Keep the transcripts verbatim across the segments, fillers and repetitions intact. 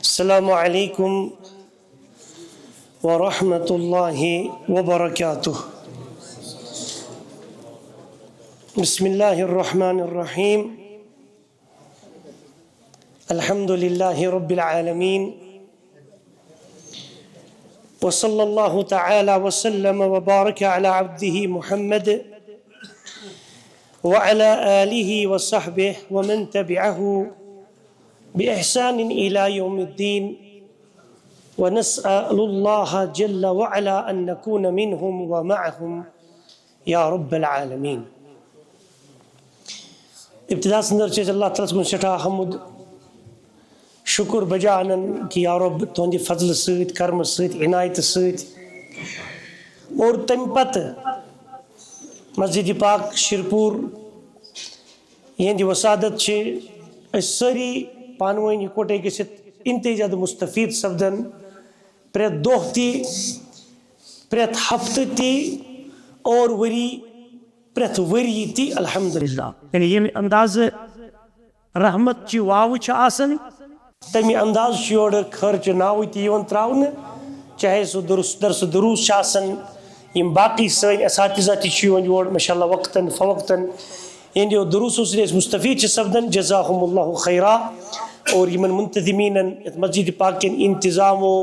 السلام عليكم ورحمة الله وبركاته. بسم الله الرحمن الرحيم. الحمد لله رب العالمين. وصلى الله تعالى وسلم وبارك على عبده محمد وعلى آله وصحبه ومن تبعه بإحسان إلى يوم الدين، ونسأل الله جل وعلا أن نكون منهم ومعهم يا رب العالمين. ابتداء اندر چھِ أسۍ اللہ تعالیٰ ہس کُن سٮ۪ٹھاہ حمد شُکُر بجا انان کہِ یا رب، تُہنٛدِ فضلہٕ سۭتۍ، کرمہٕ سۭتۍ، عنایتہٕ سۭتۍ اور تمہِ پتہٕ مسجد پاک شیرپور یِہنٛدِ وسادت چھِ أسۍ سٲری پانہٕ ؤنۍ یِکوٹے گٔژھِتھ انتہٲئی زیادٕ مستفید سپدان، پرٛٮ۪تھ دۄہ تہِ، پرٛٮ۪تھ ہفتہٕ تہِ اور ؤری، پرٛٮ۪تھ ؤری تہِ، الحمدللہ۔ یعنی ییٚمہِ اندازٕ رحمت چہِ واوٕ چھِ آسان، تَمہِ اندازٕ چھُ یورٕ خٲرچہِ ناوٕ تہِ یِوان ترٛاونہٕ، چاہے سُہ درس، درس دروس چھُ آسان، یِم باقٕے سٲنۍ اساتذہ تہِ چھِ یِوان یور، ماشاءاللہ، وقتاً فوقتاً۔ یِہنٛدیو دروسو سۭتۍ أسۍ مستفید چھِ سپدان، جزاهم الله خیرا۔ اور یِمن منتظمیٖنن، یَتھ مسجد پاک کٮ۪ن انتظامو،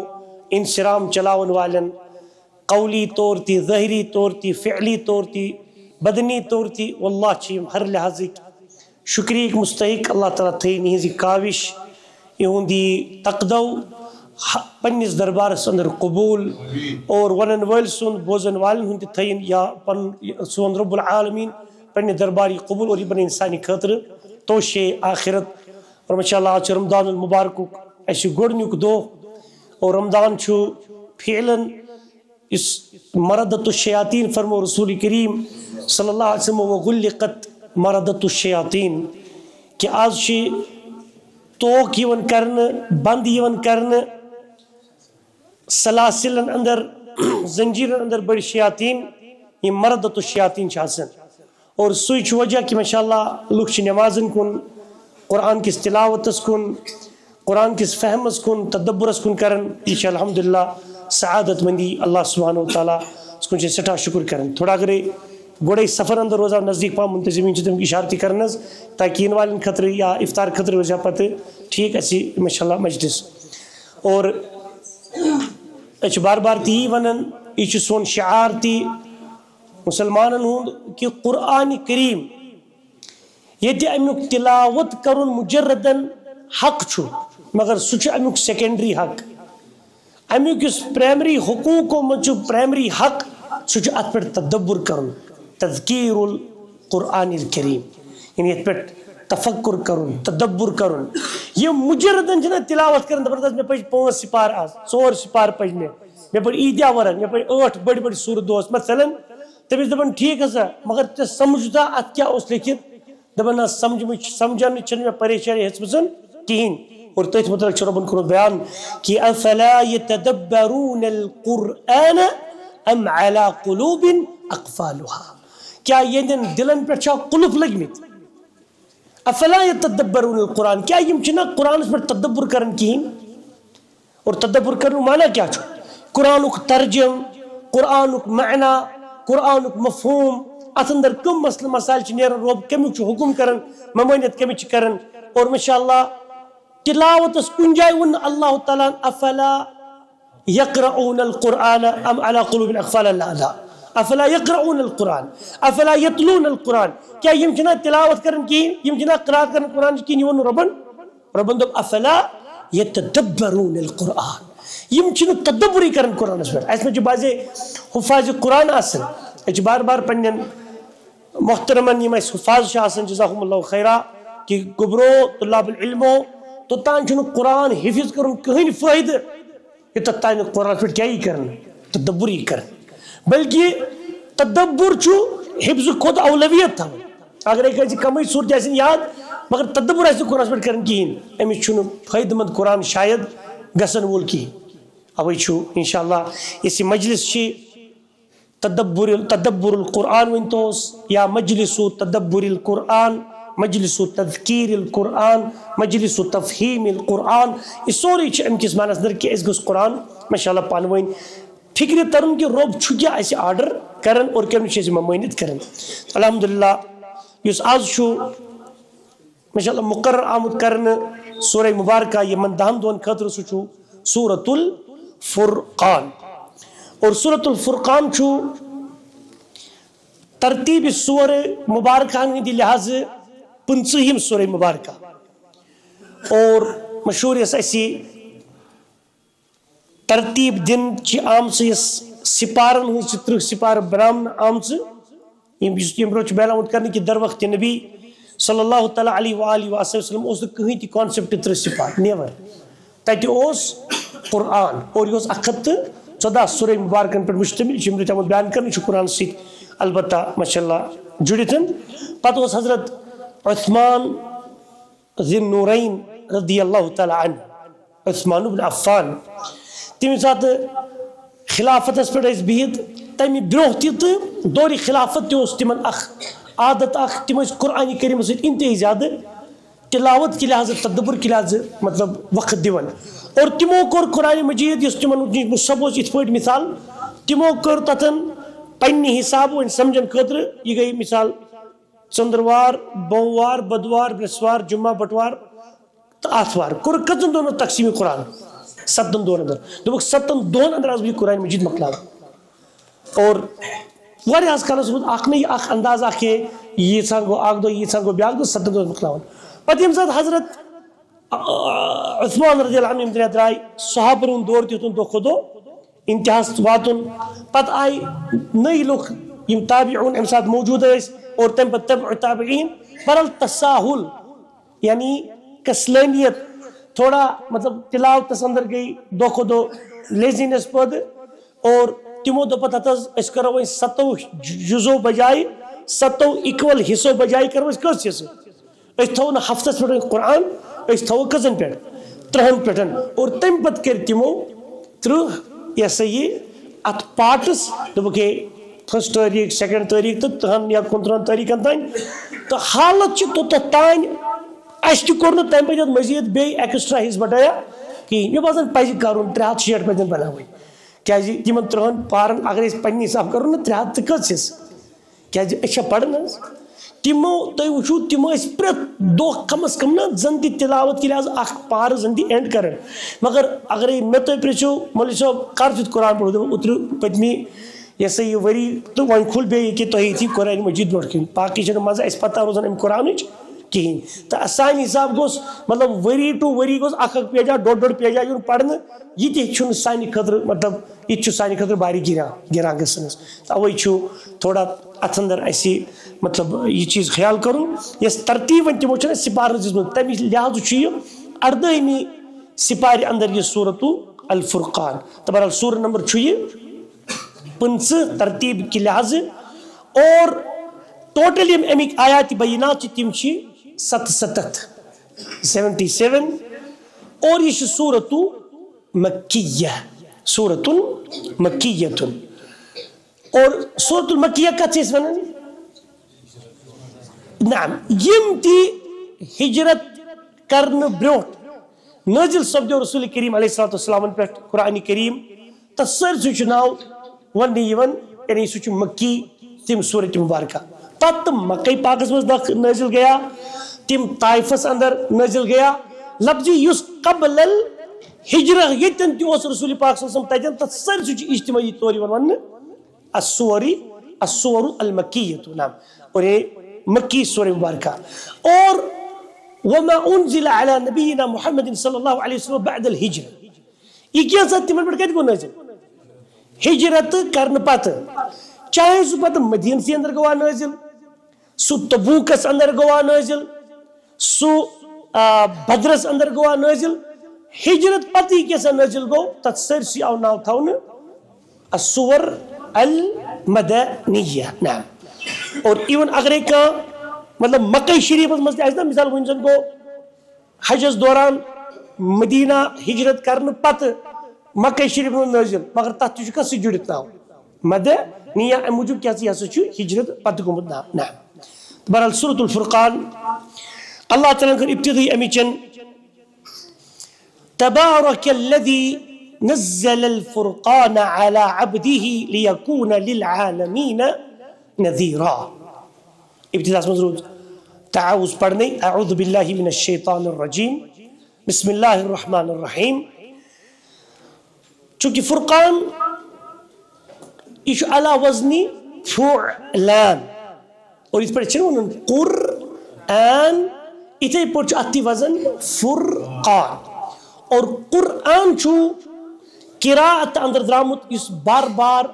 انصرام چلاون والٮ۪ن، قولی طور تہِ، ظٲہری طور تہِ، فعلی طور تہِ، بدنی طور تہِ، واللہ چھِ یِم ہر لحاظٕکۍ شُکریہٕکۍ مستحق۔ اللہ تعالیٰ تھٲیِن یِہٕنٛز یہِ کاوِش، یِہُنٛد یہِ تقدو ح-، پننِس دربارس اندر قبول اور ونن وٲلۍ سُنٛد، بوزن والٮ۪ن ہُنٛد تہِ تھٲیِن یا پنُن یہِ سون رب العالمین پننہِ دربار یہِ قبول اور یہِ بنٲیِن سانہِ خٲطرٕ توشے آخرت۔ اور ماشاءاللہ، آز چھُ رمضان المبارکُک اَسہِ گۄڈٕنیُک دۄہ اور رمضان چھُ فعلاً یُس مردۃ الشیاطین فرمو رسول کریم صلی اللہ علیہ وسلم، وغلقت مردۃ الشیاطین، کہ آز چھِ توک یِوان کرنہٕ، بند یِوان کرنہٕ سلاسلن اندر، زنجیرن اندر بٔڑۍ شیاطین، یِم مردۃ الشیاطین چھِ آسان۔ اور سُے چھُ وجہ کہ ماشاءاللہ لُکھ چھِ نمازن کُن، قرآن کِس تلاوتس کُن، قرآن کِس فہمس کُن، تدبرس کُن کران۔ یہِ چھِ الحمدللہ سعادت مندی، اللہ سبحانہ و تعالیٰ ہس کُن چھِ أسۍ سٮ۪ٹھاہ شُکر کران۔ تھوڑا اگرے گۄڈے سفر اندر روزان نزدیٖک پہم، منتظمین چھِ تِم اشارٕ تہِ کران حظ، تاکہ یِنہٕ والٮ۪ن خٲطرٕ یا افطار خٲطرٕ روزِ ہا پتہٕ ٹھیٖک اَسہِ ماشاءاللہ مجلس۔ اور أسۍ چھِ بار بار تی ونان، یہِ چھُ سون شعار تہِ مسلمانن ہُنٛد کہ قرآن کریم ییٚتہِ امیُک تلاوت کرُن مجردن حق چھُ، مگر سُہ چھُ امیُک سیکنڈری حق۔ امیُک یُس پرائمری حقوقو منٛز چھُ پرائمری حق، سُہ چھُ اتھ پٮ۪ٹھ تدبر کرُن، تذکیر القرآن الکریم، یعنی یتھ پٮ۪ٹھ تفکر کرُن، تدبر کرُن۔ یہِ مجردن چھِنہ تلاوت کران، دپان، "مےٚ پٔج پانٛژھ سپار آز، ژور سپار پٔج مےٚ، مےٚ پٔر عیٖدیہ ورق، مےٚ پٔر ٲٹھ بٔڑۍ بٔڑۍ سورٕ دۄہس"، مثلاً۔ تٔمِس دپان، "ٹھیٖک ہسا، مگر ژےٚ سمجھ تہ اتھ کیٛاہ اوس لیکھِتھ؟" دپان، "نہ، سمجھ مٕچ، سمجھنٕچ چھنہٕ مےٚ پریشٲنی ہیٚژمٕژ کِہیٖنۍ۔" اور تٔتھۍ مُتعلق چھُ رۄبن کوٚرمُت بیان کہ "افلا یتدبرون القرآن ام علی قلوب اقفالها"، کیٛاہ یِہنٛدٮ۪ن دِلن پٮ۪ٹھ چھا قُلف لٔگۍ مٕتۍ؟ "افلا یتدبرون القرآن"، کیٛاہ یِم چھِنہ قرآنس پٮ۪ٹھ تدبر کران کِہیٖنۍ؟ اور تدبر کرنُک معنی کیٛاہ چھُ؟ قرآنُک ترجم، قرآنُک معنی، قرآنُک مفہوم، اتھ اندر کم مسلہٕ مسائل چھِ نیران، رۄب کمیُک چھُ حکم کران، ممٲنیت کمِچ چھِ کران۔ اور ماشاءاللہ تلاوتس کُنہِ جایہِ ووٚن نہٕ اللہ تعالیٰ ہن "افلا یقرؤون القرآن ام علی قلوب اقفالها"، لا، لا۔ "افلا یقرؤون القرآن، افلا یتلون القرآن"، کیٛاہ یِم چھِنہ تلاوت کران کِہیٖنۍ؟ یِم چھِنہ قرات کران قرآنٕچ کِہیٖنۍ؟ یہِ ووٚن نہٕ رۄبن۔ رۄبن دوٚپ، "افلا یتدبرون القرآن"، یِم چھِنہٕ تدبرٕے کران قرآنس پٮ۪ٹھ۔ اَسہِ منٛز چھِ بعضے حفاظ قرآن آسان، أسۍ چھِ بار بار پننٮ۪ن محترمن، یِم اَسہِ حفاظ چھِ آسان، جزاہم اللہ خیرا، کہ گوٚبرو طلاب العلمو، توٚتام چھُنہٕ قرآن حفظ کرُن کٕہٕنۍ فٲیدٕ، یوٚتتھ تام نہٕ قرآنس پٮ۪ٹھ کیٛاہ یی کرنہٕ؟ تدبر یی کرنہٕ۔ بلکہ تدبر چھُ حفظ کھۄتہٕ اولویت تھاوان۔ اگرے کٲنٛسہِ کمٕے صورتہِ آسن یاد، مگر تدبر آسہِ نہٕ قرآنس پٮ۪ٹھ کران کِہیٖنۍ، أمِس چھُنہٕ فٲیدٕ مند قرآن شاید گژھن وول کِہیٖنۍ۔ اوے چھُ انشاءاللہ یُس یہِ مجلس چھِ تدبر، تدبر القرآن ؤنۍ توس یا مجلس تدبر القرآن، مجلس تذکیر القرآن، مجلس تفہیم القرآن، یہِ سورُے چھُ اَمہِ کِس معنس اندر کہِ اَسہِ گوٚژھ قرآن ماشاء اللہ پانہٕ ؤنۍ فکرِ ترُن کہِ رۄب چھُ کیٛاہ اَسہِ آرڈر کران اور کَمہِ نِش چھِ اَسہِ ممٲنِت کران۔ الحمدللہ، یُس آز چھُ ماشاء اللہ مقرر آمُت کرنہٕ سورہ مبارکہ یِمن دَہن دۄہن خٲطرٕ، سُہ چھُ سورۃ الفرقان۔ اور سورۃ الفرقان چھُ ترتیب سورہ مبارکہن ہٕنٛدِ لحاظہٕ پٕنٛژٕہِم سورہ مبارکہ۔ اور مشہوٗر یۄس اَسہِ ترتیب دِنہٕ چھِ آمژٕ، یۄس سپارن ہٕنٛز چھِ تٕرٛہ سپارٕ بناونہٕ آمژٕ، یِم، یُس، ییٚمہِ برونٛہہ چھُ بیان آمُت کرنہٕ کہِ در وقت نبی صلی اللہ تعالیٰ علیہ وآلہ وسلم اوس نہٕ کٕہٕنۍ تہِ concept تٕرٛہ سپارٕ، never۔ تَتہِ اوس قرآن اور یہِ اوس اکھ ہتھ تہٕ ژۄداہ سورہ مبارکن پٮ۪ٹھ مشتمل، یہِ چھُ ییٚمہِ برونٛہہ تہِ آمُت بیان کرنہٕ، یہِ چھُ قرآن سۭتۍ البتہ ماشاء اللہ جُڑِتھ۔ پتہٕ اوس حضرت عثمان ذی النورین رضی اللہ تعالیٰ عنہ، عثمان بن عفان، تَمہِ ساتہٕ خلافتس پٮ۪ٹھ ٲسۍ بِہِتھ، تَمہِ برونٛہہ تہِ تہٕ دورِ خلافت تہِ اوس تِمن اکھ عادت اکھ، تِم ٲسۍ قرآن کریٖمس سۭتۍ انتہٲیی زیادٕ تلاوت کہِ لحاظہٕ، تدبر کہِ لحاظہٕ، مطلب، وقت دِوان۔ اور تِمو کوٚر قرآن مجید، یُس تِمن نِش مُصحف اوس، یِتھ پٲٹھۍ مثال، تِمو کٔر تتھن پننہِ حسابہٕ وۄنۍ سمجھن خٲطرٕ، یہِ گٔے مثال، ژٔنٛدٕروار، بوموار، بدوار، برٛٮ۪سوار، جمعہ، بٹوار تہٕ آتھوار۔ کوٚر کٔژن دۄہن اوس تقسیٖم قرآن؟ ستن دۄہن اندر۔ دوٚپُکھ، ستن دۄہن اندر آسہٕ بہٕ یہِ قرآن مجید مۄکلاوان۔ اور واریاہس کالس روٗد اکھ نہٕ یہِ اکھ انداز اکھ، ہے، ییٖژہن گوٚو اکھ دۄہ، ییٖژہن گوٚو بیٛاکھ دۄہ، ستن دۄہن مۄکلاوان۔ پتہٕ ییٚمہِ ساتہٕ حضرت، آ، عثمان رضی اللہ عنہ یِم ترٛےٚ درٛاے، صحابن ہُنٛد دور تہِ ہیوٚتُن دۄہ کھۄتہٕ دۄہ انتہاہس واتُن۔ پتہٕ آیہِ نٔوۍ لُکھ، یِم تابعون امہِ ساتہٕ موجود ٲسۍ، اور تمہِ پتہٕ تبع تابعین۔ بہرحال تساہل، یعنی کسلٲنیت، تھوڑا مطلب تلاوتس اندر گٔے دۄہ کھۄتہٕ دۄہ laziness پٲدٕ، اور تِمو دوٚپ پتہٕ، ہتہٕ حظ أسۍ کرو وۄنۍ ستو جزو بجایہِ، ستو equal حصو بجایہِ کرو أسۍ کٔژ حصہٕ؟ أسۍ تھاوو نہٕ ہفتس پٮ۪ٹھ قرآن، أسۍ تھاوو کٔژن پٮ۪ٹھ؟ ترٕہن پٮ۪ٹھ۔ اور تمہِ پتہٕ کٔرۍ تِمو ترٕہ، یہِ ہسا یہِ، اتھ parts، دوٚپُکھ، ہے، first تٲریٖخ، second تٲریٖخ تہٕ ترٕہن یا کُنترٕہن تٲریٖخن تام۔ تہٕ حالت چھِ توٚتتھ تام، اسہِ تہِ کوٚر نہٕ تمہِ پتہٕ یتھ مزید بیٚیہِ extra حصہٕ بٹایا کِہیٖنۍ۔ مےٚ باسان پزِ کرُن، ترٛےٚ ہتھ شیٹھ پزن بناوٕنۍ۔ کیازِ یِمن ترٕہن پارن اگر أسۍ پننہِ حساب کرو نہ، ترٛےٚ ہتھ تہٕ کٔژ حصہٕ؟ کیازِ أسۍ چھا پران حظ؟ تِمو، تُہۍ وٕچھِو، تِم ٲسۍ پرٛٮ۪تھ دۄہ کم از کم نہ زن تہِ تلاوت کہِ لحاظ اکھ پارٕ زن تہِ end کران۔ مگر اگرے مےٚ تُہۍ پرژھِو، مولوی صٲب، کر چھُ قرآن پوٚرمُت؟ دوٚپُن، اوترٕ پٔتمہِ، یہِ ہسا یہِ ؤری، تہٕ وۄنۍ کھوٗل بیٚیہِ ییٚکیٛاہ تۄہہِ ییٚتھی قرآن مجید برونٛٹھ کِنۍ۔ باقٕے چھنہٕ منٛزٕ اسہِ پتہ روزان امہِ قرآنٕچ کِہیٖنۍ۔ تہٕ سانہِ حساب گوٚژھ، مطلب، ؤری to ؤری گوٚژھ اکھ اکھ پیجا، ڈۄڈ ڈۄڈ پیجا یُن پرنہٕ۔ یہِ تہِ چھُنہٕ سانہِ خٲطرٕ، مطلب، یہِ تہِ چھُ سانہِ خٲطرٕ باری گِران، گِران گژھنس۔ توے چھُ تھوڑا اتھ اندر اسہِ، مطلب، یہِ چیٖز خیال کرُن، یۄس ترتیب وۄنۍ تِمو چھنہٕ اسہِ سپارنس دِژمٕژ، تمہِ لحاظہٕ چھُ یہِ اردٲہمہِ سپارِ اندر یہِ سورۃ الفرقان۔ تہٕ بہرحال سورہ نمبر چھُ یہِ پٕنٛژٕہ ترتیب کہِ لحاظہٕ، اور total یِم اَمِکۍ آیات بینات چھِ، تِم چھِ ستستھ، seventy seven، اور یہِ چھِ سورۃ مکیہ، سورۃ مکیہ۔ اور سورۃ المکیہ کتھ چھِ أسۍ ونان؟ نعم، یِم تہِ ہجرت کرنہٕ برونٛٹھ نٲزِل سپدیو رسول کریم علیہ الصلوۃ والسلامن پٮ۪ٹھ قرآن کریم، تَتھ سٲرسٕے چھُ ناو وننہٕ یِوان، یعنی سُہ چھُ مکی، تِم سورت مبارکہ۔ پتہٕ مکے پاکس منٛز داخ-، نٲزِل گیا، تِم طائفس اندر نٲزِل گیا۔ لفظی یُس قبل الہجرہ ییٚتٮ۪ن تہِ اوس رسول پاک صلی اللہ علیہ وسلم تتٮ۪ن، تَتھ سٲرسٕے چھُ اجتماعی طور یِوان وننہٕ السور، السور المکیۃ، نعم، اور یہ مکی سورہ مبارکہ۔ اور وما انزل علی نبینا محمد صلی اللہ علیہ وسلم بعد الہجرہ۔ یہ کیا سا تمن پہ کتہِ گو نازل؟ ہجرت کرنہٕ پتہٕ، چاہے سُہ پتہٕ مدینسٕے اندر گوا نازل، سُہ تبوکس اندر گوا نازل، سُہ، آ، بدرس اندر گوا نازل۔ ہجرت پتہٕ کیٛاہ سا نازل گوٚو، تتھ سٲرسٕے آو ناو تھاونہٕ السور المدنیہ۔ نعم۔ اور even اگرے کانٛہہ، مطلب، مکہ شریفس منٛز تہِ آسہِ نا، مثال، وُنہِ زن گوٚو حجس دوران مدینہ ہجرت کرنہٕ پتہٕ مکہ شریف منٛز نٲزِل، مگر تتھ تہِ چھُ کتھ سۭتۍ جُڑِتھ ناو؟ مدنیہ، امہِ موٗجوٗب کیٛاہ ژٕ یہِ ہسا چھُ ہجرت پتہٕ گوٚمُت ناو۔ نعم۔ بہرحال، سورۃ الفرقان اللہ تعالیٰ ہن کٔر ابتدٲیی اَمِچ، تبارک الذی نزل الفرقان علی عبدہ لیکون للعالمین نذیرا۔ ابتداس منٛز روٗد تعوذ پرنے، اعوذ باللہ من الشیطان الرجیم، بسم اللہ الرحمن الرحیم۔ چونکہ فرقان، یہ چھُ علی وزن فعلان۔ اور یِتھ پٲٹھۍ چھِنہٕ وَنان قرآن، یِتھَے پٲٹھۍ چھُ اَتھ تہِ وزن فرقان۔ اور قرآن چھُ قراءت اندر درٛامُت یُس بار بار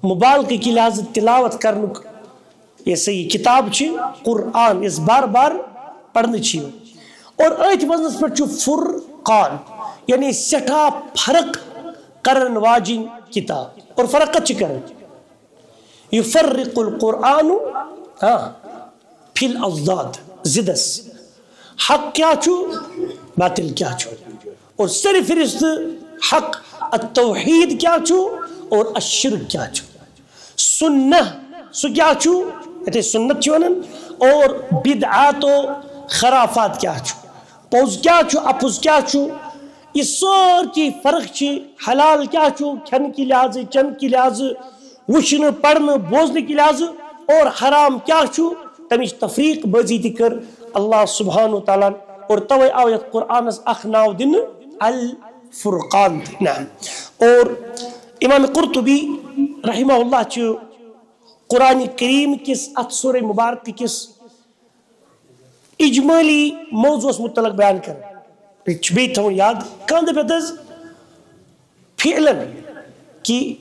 مبالغہٕ کہِ لحاظہٕ تلاوت کرنُک یۄس یہِ کتاب چھِ قرآن، یۄس بار بار پرنہٕ چھِ یِوان۔ اور أتھۍ وزنس پٮ۪ٹھ چھُ فرقان، یعنی سٮ۪ٹھاہ فرق کرن واجِنۍ کتاب۔ اور فرق کتھ چھِ کران؟ یفرق القرآن، ہاں، فی الاضداد، ضدس۔ حق کیا چھُ، باطل کیا چھُ، اور سر فہرست حق التوحید کیا چھُ اور الشرک کیا چھُ۔ سنہ سُہ کیا چھُ، یتھے سنت چھِ ونان، اور بدعات و خرافات کیا چھُ، پوٚز کیا چھُ، اپُز کیا چھُ۔ یہ سٲرچی فرق چھِ، حلال کیا چھُ، کھٮ۪نہٕ کہِ لحاظہٕ، چٮ۪نہٕ کہِ لحاظہٕ، وٕچھنہٕ، پرنہٕ، بوزنہٕ کہِ لحاظہٕ، اور حرام کیا چھُ، تمِچ تفریق بٲزی تہِ کٔر اللہ سبحانہ و تعالیٰ ہن۔ اور توے آو یتھ قرآنس اکھ ناو دِنہٕ الفرقان تہِ۔ نعم۔ اور امام قرطبی رحمہ اللہ چھُ قرآن کریم کِس اتھ سورہ مبارکہ کِس اجمالی موضوعس متعلق بیان کران۔ یہِ چھُ بیٚیہِ تھاوُن یاد، کانٛہہ دَپہِ حظ فعلاً کہِ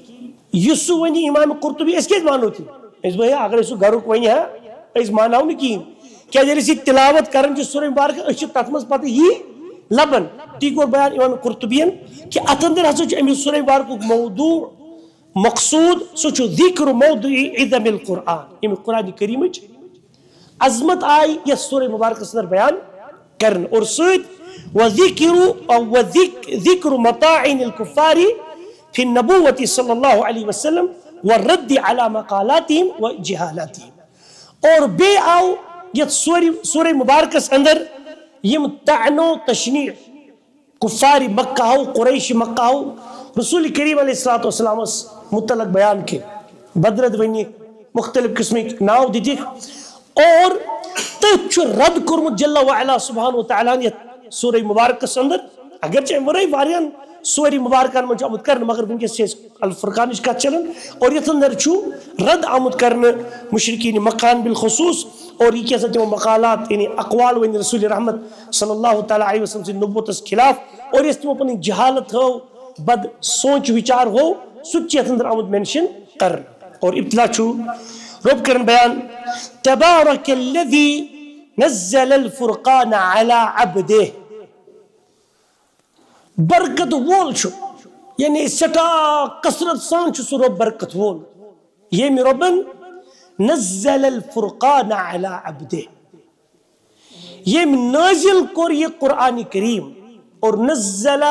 یُس سُہ وَنہِ امام قرطبی، أسۍ کیٛازِ مانو تہِ؟ أسۍ وَنو، اگر أسۍ سُہ گرُک وَنہِ ہا، أسۍ مانہو نہٕ کِہیٖنۍ۔ کیٛازِ ییٚلہِ أسۍ یہِ تلاوت کران چھِ سورہ مبارکہ، أسۍ چھِ تَتھ منٛز پَتہٕ یی لَبان۔ تی کوٚر بیان امام قرطبیَن کہِ اَتھ اندر ہسا چھُ أمِس سورہ مبارکُک موضوع مقصود، سُہ چھُ ذکر موضوع عظم القرآن، ییٚمہِ قرآن کریمٕچ عظمت آیہِ یَتھ سورہ مبارکس اندر بیان کرنہٕ۔ اور سۭتۍ وذکر، وذک-، ذکر مطاعن الکفار فی النبوۃ صلی اللہ علیہ وسلم والرد علی مقالاتہم و جہالاتہم۔ اور بیٚیہِ آو یَتھ سورہ، سورہ مبارکس اندر یِم طعن و تشنیع کفار مکہ ہو، قریش مکہ ہو، رسول کریم علیہ الصلوۃ والسلامس متعلق بیان کٔرۍ۔ بدرد ؤنِکھ، مختلف قسمٕکۍ ناو دِتِکھ۔ اور تٔتھۍ چھُ رد کوٚرمُت جل وعلا سبحانہ و تعالیٰ ہن یتھ سورہ مبارکس اندر۔ اگرچہ امہِ ورٲے واریاہن سورہ مبارکن منٛز چھُ آمُت کرنہٕ، مگر وٕنکیٚس چھِ أسۍ الفرقانٕچ کتھ چلان۔ اور یتھ اندر چھُ رد آمُت کرنہٕ مشرکین مکہ ہن بالخصوص، اور یہِ کیٛاہ سا تِمو مقالات، یعنی اقوال ؤنۍ رسول رحمت صلی اللہ تعالیٰ علیہ وسلم سٕنٛدِ نبوتس خلاف، اور یۄس تِمو پنٕنۍ جہالت ہٲو، بد سونچ وچار ہو، سُہ تہِ چھُ یتھ اندر آمُت mention کرنہٕ۔ اور ابتدا چھُ رب کران بیان، تبارک الذی نزل الفرقان علی عبدہ۔ برکت وول چھُ، یعنی سٮ۪ٹھاہ کثرت سان چھُ سُہ رۄب برکت وول، ییٚمۍ رۄبن نزل الفرقان علی عبدہ، ییٚمۍ نٲزِل کوٚر یہِ قرآن کریم۔ اور نزل،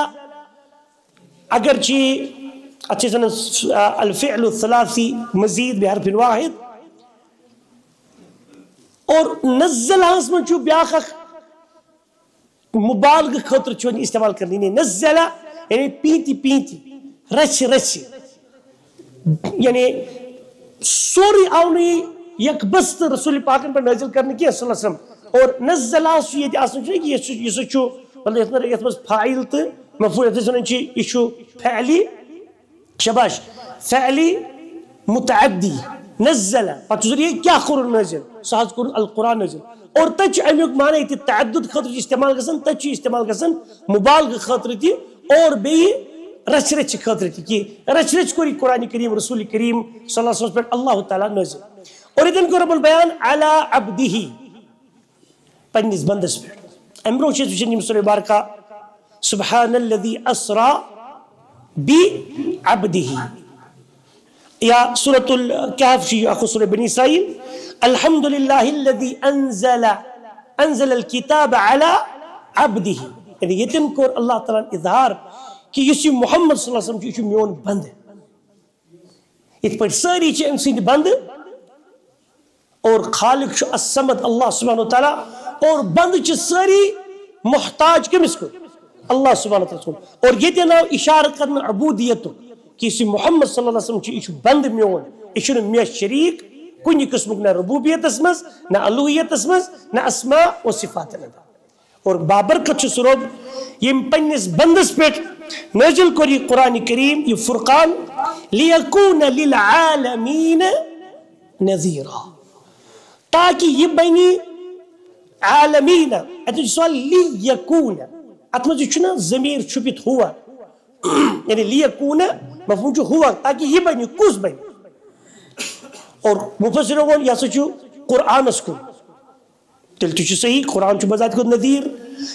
اگرچہ اتھ چھِ أسۍ ونان الفعل الثلاثی مزید بحرف واحد، اور نزلہس منٛز چھُ بیاکھ اکھ مبالغہٕ خٲطرٕ چھُ یِوان استعمال کرنہٕ۔ یعنی نزلہ، یعنی پیٖنتہِ پیٖنتہِ، رژھِ رژھِ۔ یعنی سورُے آو نہٕ یہِ یکبستہٕ رسول پاکن پٮ۪ٹھ نٲزِل کرنہٕ کینٛہہ صلی اللہ علیہ وسلم۔ اور نزلہ چھُ ییٚتہِ آسان چھُنہ کہِ یہِ چھُ، یہِ سُہ چھُ، مطلب یتھ منٛز، یتھ منٛز فاعل تہٕ مفعول، یتھ أسۍ ونان چھِ، یہِ چھُ فعلی، شاباش، فعلی متعدی، نزل، پتہٕ چھُ ضروٗری یہِ کیٛاہ کوٚرُن نٲزِل؟ سُہ حظ کوٚرُن القرآن نٲزِل۔ اور تَتہِ چھُ اَمیُک معنی ییٚتہِ تعدد خٲطرٕ چھُ استعمال گژھان، تَتہِ چھُ استعمال گژھان مبالغہٕ خٲطرٕ تہِ، اور بیٚیہِ رَژھِ رَژھِ خٲطرٕ تہِ، کہِ رَژھِ رَژھِ کوٚر یہِ قرآن کریم رسول کریم صلی اللہ علیہ وسلم پٮ۪ٹھ اللہ تعالیٰ نٲزِل۔ اور ییٚتٮ۪ن کوٚر رۄبن بیان علی عبدہ، پننِس بندس پٮ۪ٹھ۔ امہِ برونٛہہ چھِ أسۍ وٕچھان یِم سورہ مبارکہ، سبحان الذی اسری بعبدہ، یا سورۃ الکہف چھِ یہِ اکھ سورہ بنی اسرائیل، الحمد للہ الذی انزل، انزل الکتاب علی عبدہ، یعنی ییٚتٮ۪ن کوٚر اللہ تعالیٰ ہن اظہار کہِ یُس یہِ محمد صلی اللہ علیہ وسلم چھُ، یہِ چھُ میون بندٕ۔ یِتھ پٲٹھۍ سٲری چھِ أمۍ سٕنٛدۍ بندٕ، اور خالق چھُ الصمد، اللہ سبحانہ و تعالیٰ، اور بندٕ چھِ سٲری محتاج کٔمِس کُن؟ اللہ سبحانہ تعالیٰ کُن۔ اور ییٚتٮ۪ن آو اشارٕ کرنہٕ عبودیتُک، کہِ یُس یہِ محمد صلی اللہ علیہ وسلم چھُ، یہِ چھُ بندٕ میون، یہِ چھُنہٕ مےٚ شریٖک کُنہِ قٕسمُک، نہ ربوبیتس منٛز، نہ الوہیتس منٛز، نہ اسماء و صفاتن اندر۔ اور بابرکت چھُ سُہ رۄب، ییٚمۍ پننِس بندس پٮ۪ٹھ نٲزِل کوٚر یہِ قرآن کریم، یہِ فرقان، لیکون للعالمین نذیرا، تاکہِ یہِ بنہِ عالمین۔ اتہِ چھُ سوال لیکون، اتھ منٛز یہِ چھُنہ ضمیر چھُپِتھ ہوا، یعنی لیکون مفہوم چھُ ہوا، تاکہِ یہِ بنہِ، کُس بنہِ؟ اور مفسرو ووٚن، یہِ ہسا چھُ قرآنس کُن۔ تیٚلہِ تہِ چھُ صحیح، قرآن چھُ بذات خود نذیر،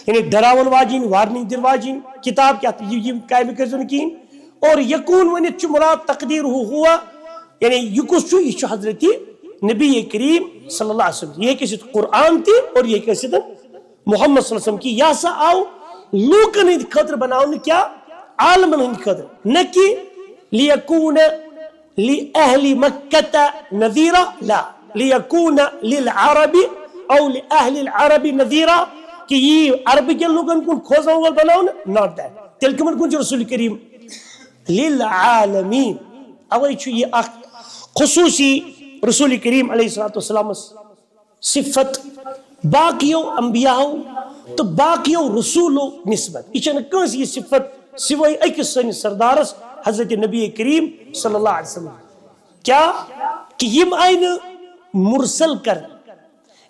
یعنی ڈراوَن واجِنۍ، وارننگ دِنہٕ واجِنۍ کِتاب، کہِ اَتھ یہِ، یہِ کامہِ کٔرۍزیو نہٕ کِہیٖنۍ۔ اور یکون ؤنِتھ چھُ مراد تقدیر ہو ہوا، یعنی یہِ کُس چھُ؟ یہِ چھُ حضرت نبی کریم صلی اللہ علیہ وسلم۔ یہِ ہیٚکہِ ٲسِتھ قرآن تہِ اور یہِ ہیٚکہِ ٲسِتھ محمد صلی اللہ علیہ وسلم، کہِ یہِ ہسا آو لوٗکن ہٕنٛدِ خٲطرٕ بناونہٕ، کیٛاہ؟ عالمن ہٕنٛدِ خٲطرٕ، نہ کہِ لیکون لأهل مكة نذيرا، لا، ليكون للعرب أو لأهل العرب نذيرا، کہ یہِ عرب کٮ۪ن لوٗکن کُن کھوژن وول بناونہٕ، not that۔ تیٚلہِ کٕمن کُن چھُ رسول کریم؟ للعالمین۔ اوے چھُ یہِ اکھ خصوصی رسول کریم علیہ الصلوۃ والسلامس صفت باقیو انبیاہو تہٕ باقیو رسولو نسبت۔ یہِ چھنہٕ کٲنٛسہِ یہِ صفت سوائے أکِس سٲنِس سردارس حضرت نبی کریم صلی اللہ علیہ وسلم۔ کیٛاہ؟ کہ یِم آیہِ نہٕ مرسل کرنہٕ،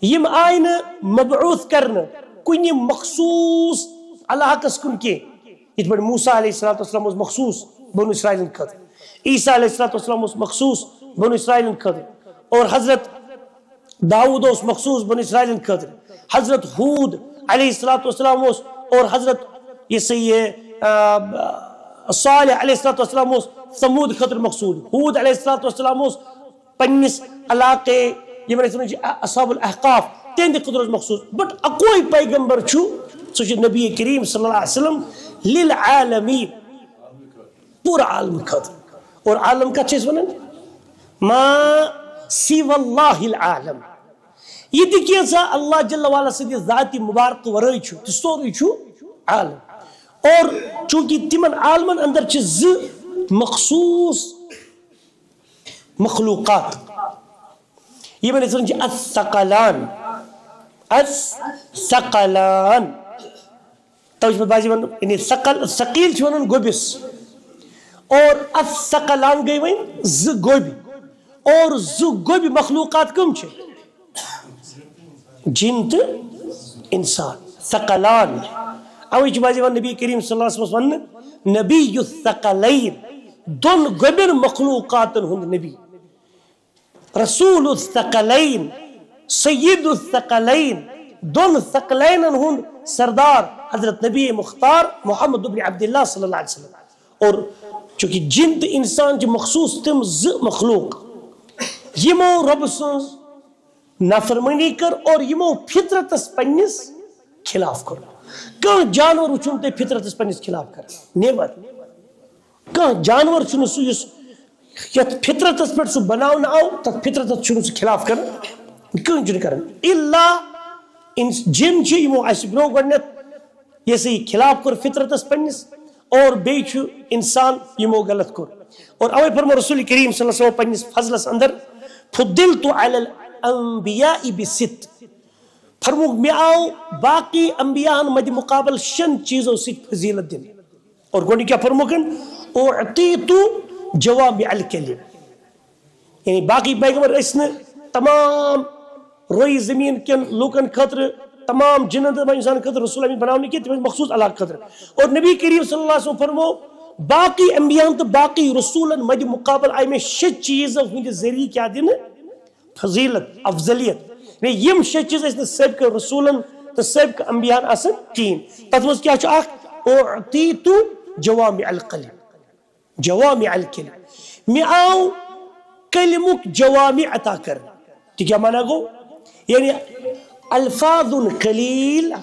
یِم آیہِ نہٕ مبعوث کرنہٕ کُنہِ مخصوص علاقس کُن کینٛہہ۔ یِتھ پٲٹھۍ موسیٰ علیہ الصلوۃ والسلام اوس مخصوص بنو اسرائیلن خٲطرٕ، عیسیٰ علیہ الصلوۃ والسلام اوس مخصوص بنو اسرائیلن خٲطرٕ، اور حضرت داؤد اوس مخصوص بنو اسرائیلن خٲطرٕ، حضرت ہود علیہ الصلوۃ والسلام اوس، اور حضرت یہِ سا یہِ، آ، صالح علیہ الصلوۃ والسلام اوس ثمود خٲطرٕ مخصوص، ہود علیہ الصلوۃ والسلام اوس پننِس علاقے، یِمن أسۍ وَنان چھِ اصحاب الاحقاف، تِہنٛدِ خٲطرٕ اوس مخصوص۔ But اکوے پیغمبر چھُ، سُہ چھُ نبی کریم صلی اللہ علیہ وسلم للعالمین، پوٗرٕ عالم خٲطرٕ۔ اور عالم کتھ چھِ أسۍ وَنان؟ ما سوى الله العالم۔ یہِ تہِ کینٛژھا اللہ جل وعلا سٕنٛدِ ذاتِ مبارک ورٲے چھُ، تہٕ سورُے چھُ عالم۔ اور چونکہ تِمن عالمن اندر چھِ زٕ مخصوص مخلوقات، یِمن أسۍ وَنان چھِ الثقلان، الثقلان۔ توے چھِ پتہٕ بعض یِوان، یعنی ثقل، ثقیل چھِ وَنان گوٚبِس۔ اور الثقلان گٔے وۄنۍ زٕ گوٚبۍ۔ اور زٕ گوٚبۍ مخلوقات کٕم چھِ؟ جِن تہٕ اِنسان، ثقلان۔ اوے چھِ بعض یِوان نبی کریم صلی اللہ علیہ وسلمس وَننہٕ نبی الثقلین، دۄن گوٚبٮ۪ن مخلوقاتن ہُنٛد نبی۔ رسول الثقلین، سید الثقلین، دۄن ثقلینن ہُنٛد سردار حضرت نبی مختار محمد ابن عبداللہ صلی اللہ علیہ وسلم۔ اور چونکہ جِن تہٕ اِنسان چھِ مخصوص تِم زٕ مخلوق، یِمو رۄبہٕ سٕنٛز نافرمٲنی کٔر اور یِمو فطرتس پننِس خلاف کوٚر۔ کانٛہہ جانور وٕچھُن تُہۍ فطرتس پننِس خلاف کران؟ Never۔ کانٛہہ جانور چھُنہٕ سُہ یُس یتھ فطرتس پٮ۪ٹھ سُہ بناونہٕ آو، تتھ فطرتس چھُنہٕ سُہ خلاف کران، کٕہٕنۍ چھُنہٕ کران۔ الا اِنس-، جِن چھِ، یِمو اسہِ برونٛہہ گۄڈٕنٮ۪تھ یہِ سا یہِ خلاف کوٚر فطرتس پننِس، اور بیٚیہِ چھُ اِنسان، یِمو غلط کوٚر۔ اور اوے فرمو رسول کریم صلی اللہ علیہ وسلم پننِس فضلس اندر، فضلت علی الانبیاء بست، فرمووُکھ، مےٚ آو باقی انبیاہن مدِ مقابل شٮ۪ن چیٖزو سۭتۍ فضیلت دِنہٕ۔ اور گۄڈٕنیُک کیٛاہ فرمووُکھ؟ اعطیت جوامع الکلم۔ یعنی باقی پیغمبر ٲسۍ نہٕ تمام روئی زمین کٮ۪ن لوٗکن خٲطرٕ، تمام جِنن تہٕ انسانن خٲطرٕ رسول امین بناونہٕ کینٛہہ، تِم ٲسۍ مخصوص علاقہٕ خٲطرٕ۔ اور نبی کریم صلی اللہ علیہ وسلم فرمو، باقی انبیاہن تہٕ باقی رسولن مدِ مقابل آیہِ مےٚ شےٚ چیٖزو ہٕنٛدِ ذٔریعہٕ کیٛاہ دِنہٕ؟ فضیلت، افضلیت۔ یعنی یِم شےٚ چیٖز ٲسۍ نہٕ سٲبقہٕ رسولن تہٕ سٲبقہٕ انبیاہن آسان کِہیٖنۍ۔ تتھ منٛز کیٛاہ چھُ؟ اکھ، اعطیت جوامع الکلم۔ جوامع الکلم۔ مےٚ آو کلمُک جوامع عطا کرنہٕ۔ تہِ کیٛاہ معنی گوٚو؟ یعنی الفاظ قلیل،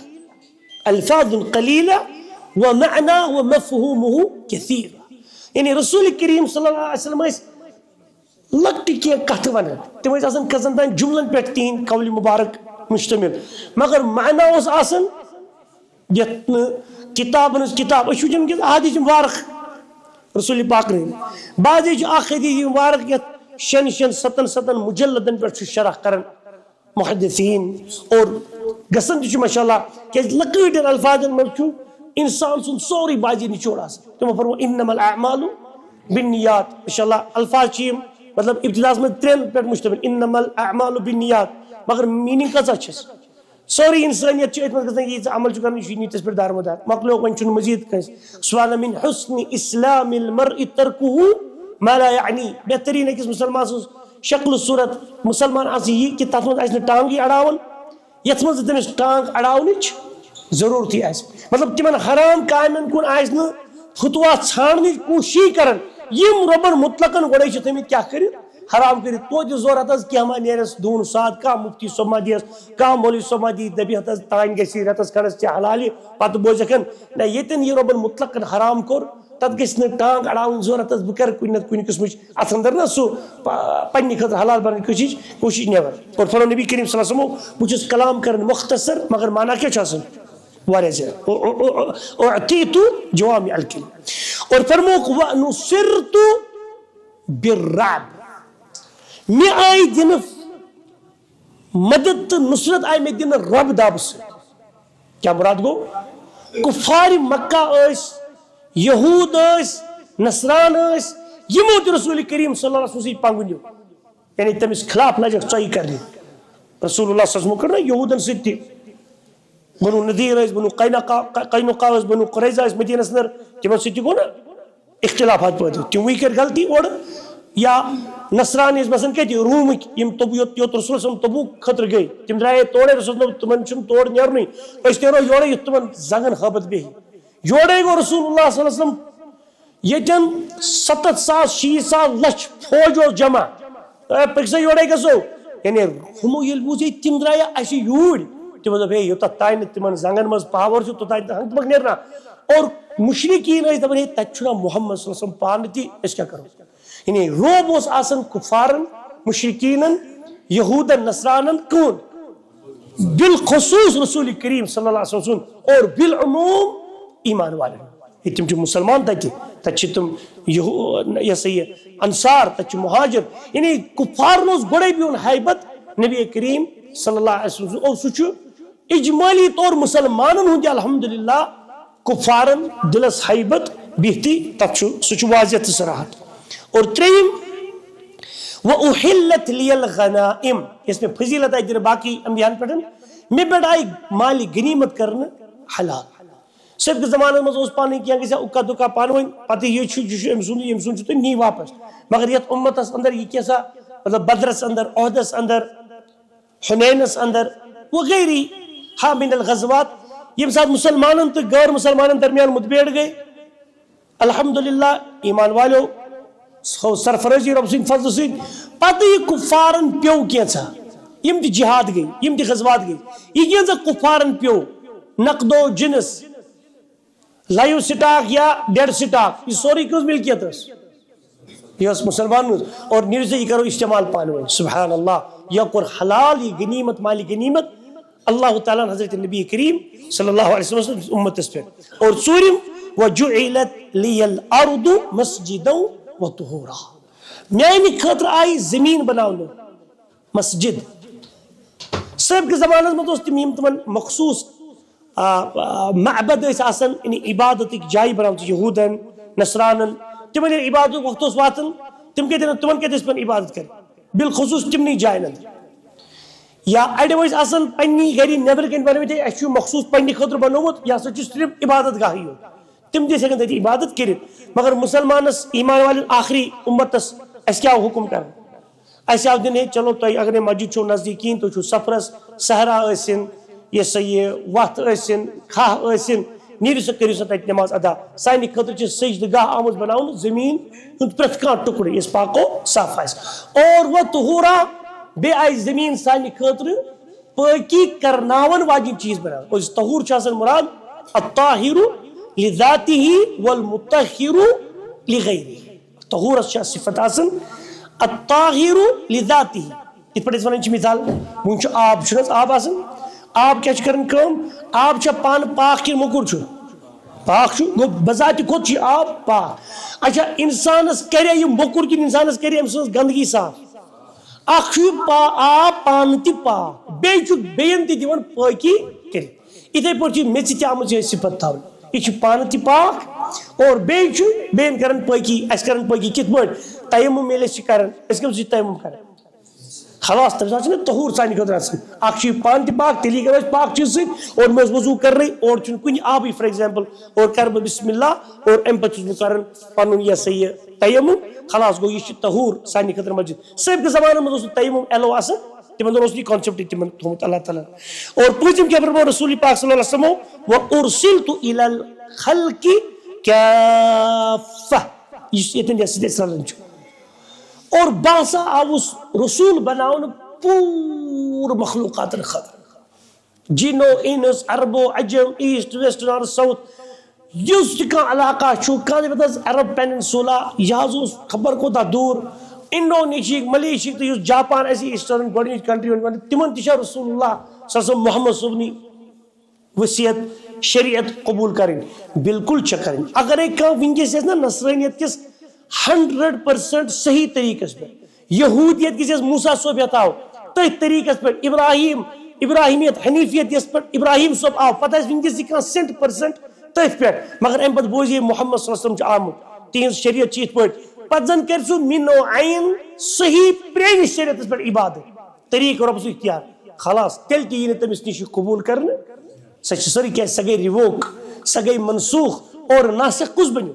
الفاظ قلیلہ و معنی و مفہومہ کثیر۔ یعنی رسول کریم صلی اللہ علیہ وسلم ٲسۍ لۄکٹہِ کینٛہہ کتھٕ ونان، تِم ٲسۍ آسان کٔژن تام جملن پٮ۪ٹھ تِہنٛدۍ قول مبارک مشتمل، مگر معنی اوس آسان یتھ نہٕ کتابن ہٕنٛز کتاب۔ أسۍ چھِ وٕچھان وٕنکیٚس احادیث مبارک رسول پاک رحم، بعضے چھِ اکھ حدیث مبارک یتھ شٮ۪ن شٮ۪ن ستن ستن مجلدن پٮ۪ٹھ چھُ شرح کران محدثین، اور گژھان تہِ چھُ ماشاء اللہ، کیازِ لۄکٕٹٮ۪ن الفاظن منٛز چھُ انسان سُنٛد سورُے بعضے نچوڑ آسان۔ تِمو فرموو انما الاعمال بالنیات، ماشاء اللہ الفاظ چھِ یِم، مطلب ابتداس منٛز ترٛٮ۪ن پٮ۪ٹھ مشتمل، انما الاعمال بالنیات، مگر میٖننگ کۭژاہ چھس؟ سٲرٕے انسٲنیت چھِ أتھۍ منٛز گژھان، یہِ ژٕ عمل چھُ کران، یہِ چھُ نیٖتس پٮ۪ٹھ دارمدار۔ مۄکلیو، وۄنۍ چھُنہٕ مزید کٲنٛسہِ۔ سُہ وَنان، من حسن اسلام المرء ترکہ ما لا یعنی۔ بہتریٖن أکِس مُسلمان سٕنٛز شکل و صورت، مُسلمان آسہِ یہِ کہِ تتھ منٛز آسہِ نہٕ ٹانٛگٕے اڑاوان، یتھ منٛز نہٕ تٔمِس ٹانٛگ اڑاونٕچ ضروٗرتٕے آسہِ۔ مطلب، تِمن حرام کامٮ۪ن کُن آسہِ نہٕ فتوا ژھانڈنٕچ کوٗششٕے کران، یِم رۄبن مطلقن گۄڈے چھِ تھٲمٕتۍ کیٛاہ کٔرِتھ؟ حرام کٔرِتھ۔ توتہِ ضروٗرت حظ کینٛہہ ما نیرٮ۪س دون ساتھ، کانٛہہ مفتی صٲب ما دِیَس، کانٛہہ مولوی صٲب ما دی، دَپہِ ہَتہٕ حظ تانۍ گژھِ رٮ۪تَس کھنٛڈَس تہِ حلالہِ، پَتہٕ بوزٮ۪کھ ہن۔ نہ، ییٚتٮ۪ن یہِ رۄبَن مطلقن حرام کوٚر، تَتھ گژھِ نہٕ ٹانٛگ اَڑاوٕنۍ ضروٗرت حظ، بہٕ کَرٕ کُنہِ نَتہٕ کُنہِ قٕسمٕچ اَتھ اَندَر نہ سُہ پ-، پنٛنہِ خٲطرٕ حلال بَناونٕچ کوٗشِش، کوٗشِش نٮ۪بَر۔ اور فرموو نبی کریم صلی اللہ علیہ وسلمو، بہٕ چھُس کلام کَران مختصر، مگر معنی کیٛاہ چھُ آسان؟ واریاہ زیادٕ۔ او-، او-، او-، او-، اعطیت جوامع الکلم۔ اور فرمووُکھ، وَنُصِرْتُ بِالرُّعْبِ۔ مےٚ آیہِ دِنہٕ مدد تہٕ نصرت آیہِ مےٚ دِنہٕ رۄب دابہٕ سۭتۍ۔ کیٛاہ مُراد گوٚو؟ کُفارِ مکہ ٲسۍ، یہوٗد ٲسۍ، نصران ٲسۍ، یِمو تہِ رسول کریم صلی اللہ علیہ وسلم سۭتۍ پنٛگہٕ نیوٗ۔ یعنی تٔمِس خلاف لجکھ ژۄیہِ کرنہِ۔ رسول اللہ صلی اللہ علیہ وسلم کٔر نا یہوٗدن سۭتۍ تہِ۔ بنو نذیر ٲسۍ، بنو قینقاع، قینقاع ٲسۍ، بنو قریظہ ٲسۍ مدینس اندر، تِمن سۭتۍ تہِ گوٚو نا اختلافات پٲدٕ۔ تِموٕے کٔر غلطی اورٕ۔ یا نصرانی ٲسۍ بسان کتہِ؟ رومٕکۍ، یِم تبو-، یوٚت، یوٚت رسول صلی اللہ علیہ وسلم تبوک خٲطرٕ گٔے، تِم درٛایے تورے، رسول صلی اللہ علیہ وسلم، تِمن چھُنہٕ تور نیرنُے، أسۍ نیرو یورے یُتھ تِمن زنگن ہٲبتھ بیٚہہِ۔ یورے گوٚو رسول اللہ صلی اللہ علیہ وسلم ییٚتٮ۪ن ستتھ ساس، شیٖتھ ساس، لچھ فوج اوس جمع۔ اے، پٔکۍ سا یورے گژھو۔ یعنی ہُمو ییٚلہِ بوٗز، ہے، تِم درٛایہِ اَسہِ یوٗرۍ۔ تِمو دوٚپ، ہے، یوٚتتھ تام نہٕ تِمن زنٛگن منٛز پاور چھُ، توٚتام نہٕ ہنٛگہٕ منٛگہٕ نیرِ نہ۔ اور مُشرِکیٖن ٲسۍ دَپان، ہے، تَتہِ چھُنہ محمد صلی اللہ علیہ وسلم پانہٕ تہِ، أسۍ کیٛاہ کَرو؟ یعنی رعب اوس آسان کُفارن، مُشرِکیٖنن، یہوٗدن، نصرانن، کٕہٕنٛد؟ بالخصوص رسول کریم صلی اللہ علیہ وسلم سُنٛد اور بالعموم ایمان والٮ۪ن۔ ہے، تِم چھِ مُسلمان تَتہِ، تَتہِ چھِ تِم یہو-، یہِ ہسا یہِ انصار، تَتہِ چھِ مہاجر۔ یعنی کُفارن اوس گۄڈَے بِہُن ہیبت نبی کریم صلی اللہ علیہ وسلم سُنٛد۔ اور سُہ چھُ اجمالی طور مُسلمانن ہُنٛد تہِ الحمدللہ کُفارن دِلس ہیبت بِہتی، تَتھ چھُ، سُہ چھُ واضح تہٕ صراحت۔ اور ترٛیٚیِم، وَأُحِلَّتْ لِيَ الْغَنَائِمُ، یۄس مےٚ فضیلت آیہِ دِنہٕ باقٕے انبیاہن پٮ۪ٹھ، مےٚ پٮ۪ٹھ آیہِ مالِ غنیمت کرنہٕ حلال۔ سٲبقہٕ زمانس منٛز اوس پانہٕ کینٛہہ گژھِ ہا اُکا دُکا پانہٕ ؤنۍ، پتہٕ یہِ چھُ، یہِ چھُ أمۍ سُنٛد، یہِ أمۍ سُنٛد چھُ، تُہۍ نِیِو واپس۔ مگر یتھ اُمتس اندر یہِ کینٛژھا، مطلب، بدرس اندر، احدس اندر، حنینس اندر وغیرہ ہا من الغزوات، ییٚمہِ ساتہٕ مُسلمانن تہٕ غٲر مُسلمانن درمیان مُتبیڑ گٔے، الحمدللہ، ایمان والیو، سو سرفرٲزی رۄب سٕنٛدِ فضلہٕ سۭتۍ۔ پتہٕ یہِ کُفارن پیوٚو کینٛژھا، یِم تہِ جہاد گٔے، یِم تہِ غزوات گٔے، یہِ کینٛژھا کُفارن پیوٚو، نقد و جنس، لایِو سٹاک یا ڈیڈ سٹاک، یہِ سورُے کٔہٕنٛز ملکیت ٲس؟ یہِ ٲس مُسلمانن ہٕنٛز۔ اور نیٖرِو سا، یہِ کرو استعمال پانہٕ ؤنۍ۔ سبحان اللہ، یہِ کوٚر حلال، یہِ غنیمت، مالِ غنیمت اللہ تعالیٰ ہن حضرت نبی کریم صلی اللہ علیہ وسلم سٕنٛدِس اُمتس پٮ۪ٹھ۔ اور ژوٗرِم، وَجُعِلَتْ لِيَ الْأَرْضُ مَسْجِدًا وَطُهُورًا، میانہِ خٲطرٕ آیہِ زٔمیٖن بناونہٕ مسجد۔ سٲبقہٕ زمانس منٛز اوس تِم، یِم تِمن مخصوٗص، آ، آ، معبد ٲسۍ آسان، یعنی عبادتٕکۍ جایہِ بناومژٕ یہوٗدن، نصرانن۔ تِمن ییٚلہِ عبادتُک وقت اوس واتان، تِم کتہِ، تِمن کتہِ ٲسۍ پنٕنۍ عبادت کران؟ بالخصوٗص تِمنٕے جاین اندر۔ یا اڑٮ۪و ٲسۍ آسان پننی گرِ نٮ۪برٕ کنہِ بنٲومٕتۍ، ہے، اسہِ چھُ مخصوٗص پننہِ خٲطرٕ بنوومُت، یہِ ہسا چھُ صرف عبادت گاہٕے یوت۔ تِم تہِ ٲسۍ ہٮ۪کان تتہِ عبادت کٔرِتھ۔ مگر مُسلمانس، ایمان والٮ۪ن، آخری اُمتس، اسہِ کیٛاہ حُکم کران؟ اسہِ آو دِنہٕ، ہے، چلو، تۄہہِ اگر نہٕ مسجد چھو نزدیٖک کِہیٖنۍ، تُہۍ چھِو سفرس، صحرا ٲسِن، یہِ سا یہِ وتھ ٲسِن، کھاہ ٲسِن، نیٖرِو سا، کٔرِو سا تتہِ نماز ادا۔ سانہِ خٲطرٕ چھِ سجدٕ گاہ آمٕژ بناونہٕ، زٔمیٖن ہُنٛد پرٛٮ۪تھ کانٛہہ ٹُکڑٕ یُس پاک و صاف آسہِ۔ اور و طہورا، بیٚیہِ آسہِ زٔمیٖن سانہِ خٲطرٕ پٲکی کرناون واجِنۍ چیٖز بناوان۔ اور یُس طہور چھُ آسان مُراد، الطاہر لذاته والمطہر لغیرہ۔ طہورس چھِ صفت آسان، الطاہر لذاته، یِتھ پٲٹھۍ أسۍ وَنان چھِ مثال، وٕنۍ چھُ آب، چھُنہٕ حظ آب آسان؟ آب کیٛاہ چھُ کران کٲم؟ آب چھا پانہٕ پاک کِنہٕ موٚکُر چھُ؟ پاک چھُ، گوٚو بذاتِ خود چھُ یہِ آب پاک۔ اچھا، اِنسانَس کرے یہِ موٚکُر کِنہٕ اِنسانَس کرے أمۍ سٕنٛز گندگی صاف؟ اکھ چھُ یہِ پا-، آب پانہٕ تہِ پاک، بیٚیہِ چھُ بیٚیَن تہِ دِوان پٲکی کٔرِتھ۔ یِتھَے پٲٹھۍ چھِ میٚژِ تہِ آمٕژ یِہوٚے صفت تھاونہٕ۔ یہِ چھُ پانہٕ تہِ پاک اور بیٚیہِ چھُ بیٚیَن کران پٲکی۔ اَسہِ کران پٲکی کِتھ پٲٹھۍ؟ تیمم ییٚلہِ أسۍ چھِ کران، أسۍ کَمہِ سۭتۍ چھِ تیمم کران؟ خلاص، تَمہِ ساتہٕ چھُنہٕ طہوٗر سانہِ خٲطرٕ آسان۔ اَکھ چھُ یہِ پانہٕ تہِ پاک، تیٚلی کرو أسۍ پاک چیٖز سۭتۍ، اور مےٚ اوس وضوٗ کرنٕے، اور چھُنہٕ کُنہِ آبٕے، for example، اور کرٕ بہٕ بسم اللہ، اور اَمہِ پتہٕ چھُس بہٕ کران پنُن یہِ ہسا یہِ تیمم۔ خلاص گوٚو، یہِ چھُ طہوٗر سانہِ خٲطرٕ مسجد۔ سٲبقہٕ زمانن منٛز اوس نہٕ تیمم allow آسان، تِمن دۄہن اوس نہٕ یہِ concept تہِ تِمن تھوٚومُت اللہ تعالیٰ ہن۔ اور پوٗنٛژِم کیٛاہ فرموو رسول پاک صلی اللہ علیہ وسلمو؟ "وَأُرْسِلْتُ إِلَى الْخَلْقِ كَافَّةً"، یُس ییٚتٮ۪ن یَس سۭتۍ أسۍ رلان چھُ۔ اور بہٕ ہسا آوُس رسول بناونہٕ پوٗرٕ مخلوقاتن خٲطرٕ۔ جن و انس، عرب و عجم، ایسٹ ویسٹ، نارتھ ساؤتھ، یُس تہِ کانٛہہ علاقہ چھُ، کانٛہہ تہِ، پتہٕ حظ عرب پیننسولا، یہِ حظ اوس خبر کوٗتاہ دوٗر، انڈونیشیاہٕکۍ، ملیشیاہٕکۍ تہٕ یُس جاپان اَسہِ ایسٹرن گۄڈٕنِچ کنٹری وَنہِ، تِمن تہِ چھا رسول اللہ صلی اللہ علیہ وسلم محمد صٲبنٕے وصیت، شریعت قبول کرٕنۍ؟ بالکل چھےٚ کرٕنۍ۔ اگرے کانٛہہ وٕنکیٚس یژھِ نا نصرٲنیت کِس ہنڈریڈ پرسنٹ صحیح طریٖقس پٮ۪ٹھ، یہودیت کِس یۄس موسیٰ صٲب ہٮ۪تھ آو، تٔتھۍ طریٖقس پٮ۪ٹھ ابراہیم، ابراہیمیت، حنیفیت یۄس پٮ۪ٹھ ابراہیم صٲب آو، پتہٕ آسہِ وٕنکیٚس یہِ کانٛہہ سینٹ پرسنٹ تٔتھۍ پٮ۪ٹھ، مگر امہِ پتہٕ بوزِ ہے محمد صلی اللہ علیہ وسلم چھُ آمُت، تِہنٛز شریعت چھِ یِتھ پٲٹھۍ، پتہٕ زن کرِ سُہ مِن و عین صحیح پرٛٲنِس شریعتس پٮ۪ٹھ عبادت، طریٖقہٕ رۄب سُنٛد اختیار۔ خلاص، تیٚلہِ تہِ یی نہٕ تٔمِس نِش یہِ قبوٗل کرنہٕ۔ سۄ چھِ سٲرٕے کیٛازِ؟ سۄ گٔے revoke، سۄ گٔے منسوخ۔ اور ناسخ کُس بنیو؟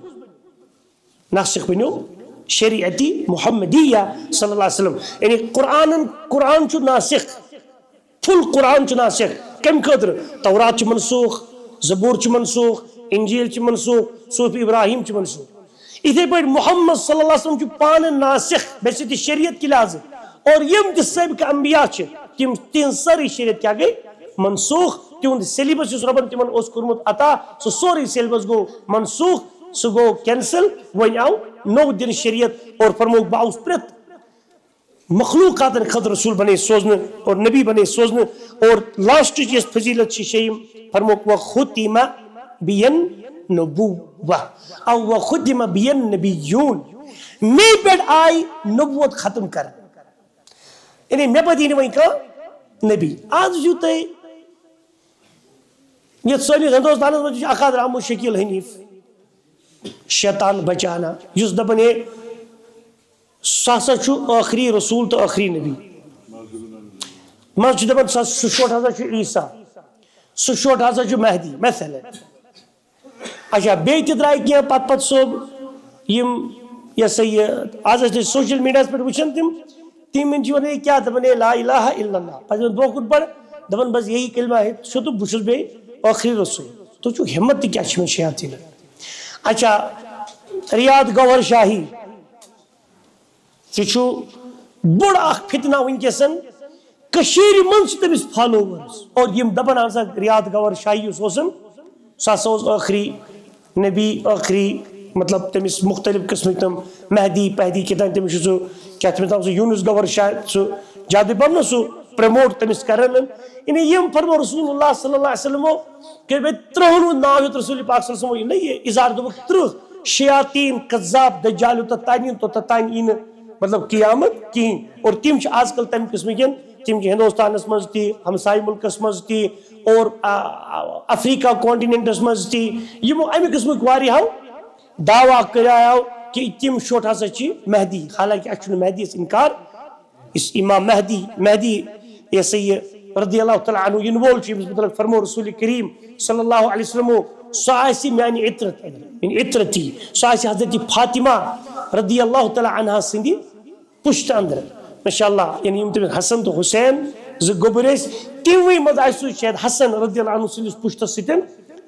ناسخ بنیو شریعت محمدیہ صلی اللہ علیہ وسلم۔ یعنی قرآنن، قرآن چھُ ناسخ، فل قرآن چھُ ناسخ۔ کمہِ خٲطرٕ؟ تورات چھِ منسوخ، زبور چھِ منسوخ، انجیل چھِ منسوخ، صحف ابراہیم چھِ منسوخ۔ یِتھے پٲٹھۍ محمد صلی اللہ علیہ وسلم چھُ پانہٕ ناسخ، بحیثیت شریعت کہِ لحاظہٕ۔ اور یِم تہِ سٲبقہٕ انبیاء چھِ، تِم، تِہنٛز سٲرٕے شریعت کیٛاہ گٔے؟ منسوخ۔ تِہُنٛد syllabus یُس رۄبن تِمن اوس کوٚرمُت عطا، سُہ سورُے syllabus گوٚو منسوخ، سُہ گوٚو cancel۔ وۄنۍ آو نوٚو دِنہٕ شریعت اور فرمووُکھ، بہٕ آوُس پرٛٮ۪تھ مخلوقاتن خٲطرٕ رسول بنے سوزنہٕ اور نبی بنے سوزنہٕ۔ اور لاسٹٕچ یۄس فضیلت چھِ شیٚیِم، فرمووُکھ، "وختم بین نبوہ"، او "وختم بین نبیون"، مے پٮ۪ٹھ آیہِ نبوت ختم کرنہٕ۔ یعنی مےٚ پتہٕ یی نہٕ وۄنۍ کانٛہہ نبی۔ آز وٕچھِو تُہۍ، یتھ سٲنِس ہندوستانس منٛز چھُ اکھ حضرت آمُت شکیل حنیف، شیطان بچانا، یُس دپان ہے سُہ ہسا چھُ ٲخری رسول تہٕ ٲخری نبی۔ منٛز چھُ دپان سُہ، سُہ شوٹ ہسا چھُ عیسیٰ، سُہ شوٹ ہسا چھُ مہدی، مثلاً۔ اچھا، بیٚیہِ تہِ درٛاے کینٛہہ پتہٕ پتہٕ صٲب، یِم، یہِ ہسا یہِ، آز ٲسۍ أسۍ social mediaہس پٮ۪ٹھ وٕچھان تِم، تِم چھِ ونان، "ہے کیٛاہ؟" دپان، "ہے لا الہ الا اللہ"۔ پتہٕ یِمن برونٛہہ کُن پرٕ، دپان، "بس یہی کلمہ ہے، چھُ تہٕ بہٕ چھُس بیٚیہِ ٲخری رسول۔" تُہۍ چھِو ہمت تہِ کیٛاہ چھِ یِمن شیاطیٖنن؟ اچھا، ریاض گوہر شاہی، سُہ چھُ بوٚڑ اکھ فتنہ وٕنکیٚسن۔ کٔشیٖرِ منٛز چھِ تٔمِس followers۔ اور یِم دپان ہسا ریاض گوہر شاہی یُس اوسُن، سُہ ہسا اوس ٲخری نبی، ٲخری، مطلب، تٔمِس مُختٔلِف قٕسمٕکۍ تِم مہدی پہدی کیٛاہ تام، تٔمِس چھُ سُہ، کیٛاہ تٔمِس تام سُہ یوٗنُس گوہر شاہ، سُہ زیادٕ پَہَم نہ سُہ promote تٔمِس کران۔ یعنی یِم فرمو رسول اللہ صلی اللہ علیہ وسلمو کٔرۍ مےٚ ترٛہَن ہُنٛد ناو ہیوٚت رسول پاک صلی اللہ علیہ وسلمو، یہِ نہ یہِ اظہار دوٚپُکھ ترٛہ شیاطیٖن کذاب دجال یوٚتَتھ تانۍ یِن، توٚتَتھ تانۍ یی نہٕ مطلب قیامت کِہیٖنۍ۔ اور تِم چھِ آز کل تَمہِ قٕسمٕکٮ۪ن، تِم چھِ ہندوستانَس منٛز تہِ، ہمسایہِ مُلکَس منٛز تہِ، اور، آ، آ، افریقہ continentس منٛز تہِ، یِمو اَمہِ قٕسمٕکۍ واریاہو دعویٰ کریاو کہِ تِم شوٚٹ ہسا چھِ مہدی، حالانکہ اَسہِ چھُنہٕ مہدیَس اِنکار۔ یُس امام مہدی، مہدی یہِ ہسا یہِ رضی اللہ تعالیٰ عنہ یِنہٕ وول چھُ، ییٚمِس مُتعلق فرمو رسول کریم صلی اللہ علیہ وسلم، سُہ آسہِ میانہِ عترت، میانہِ عترتی، سُہ آسہِ حضرت فاطمہ رضی اللہ تعالیٰ عنہا سٕنٛدِ پُشتہٕ اندرٕ۔ ماشاء اللہ، یعنی یِم تٔمِس حسن تہٕ حسین زٕ گوٚبٕرۍ ٲسۍ، تِموٕے منٛز آسہِ سُہ شاید حسن رضی اللہ عنہ سٕنٛدِس پُشتَس سۭتۍ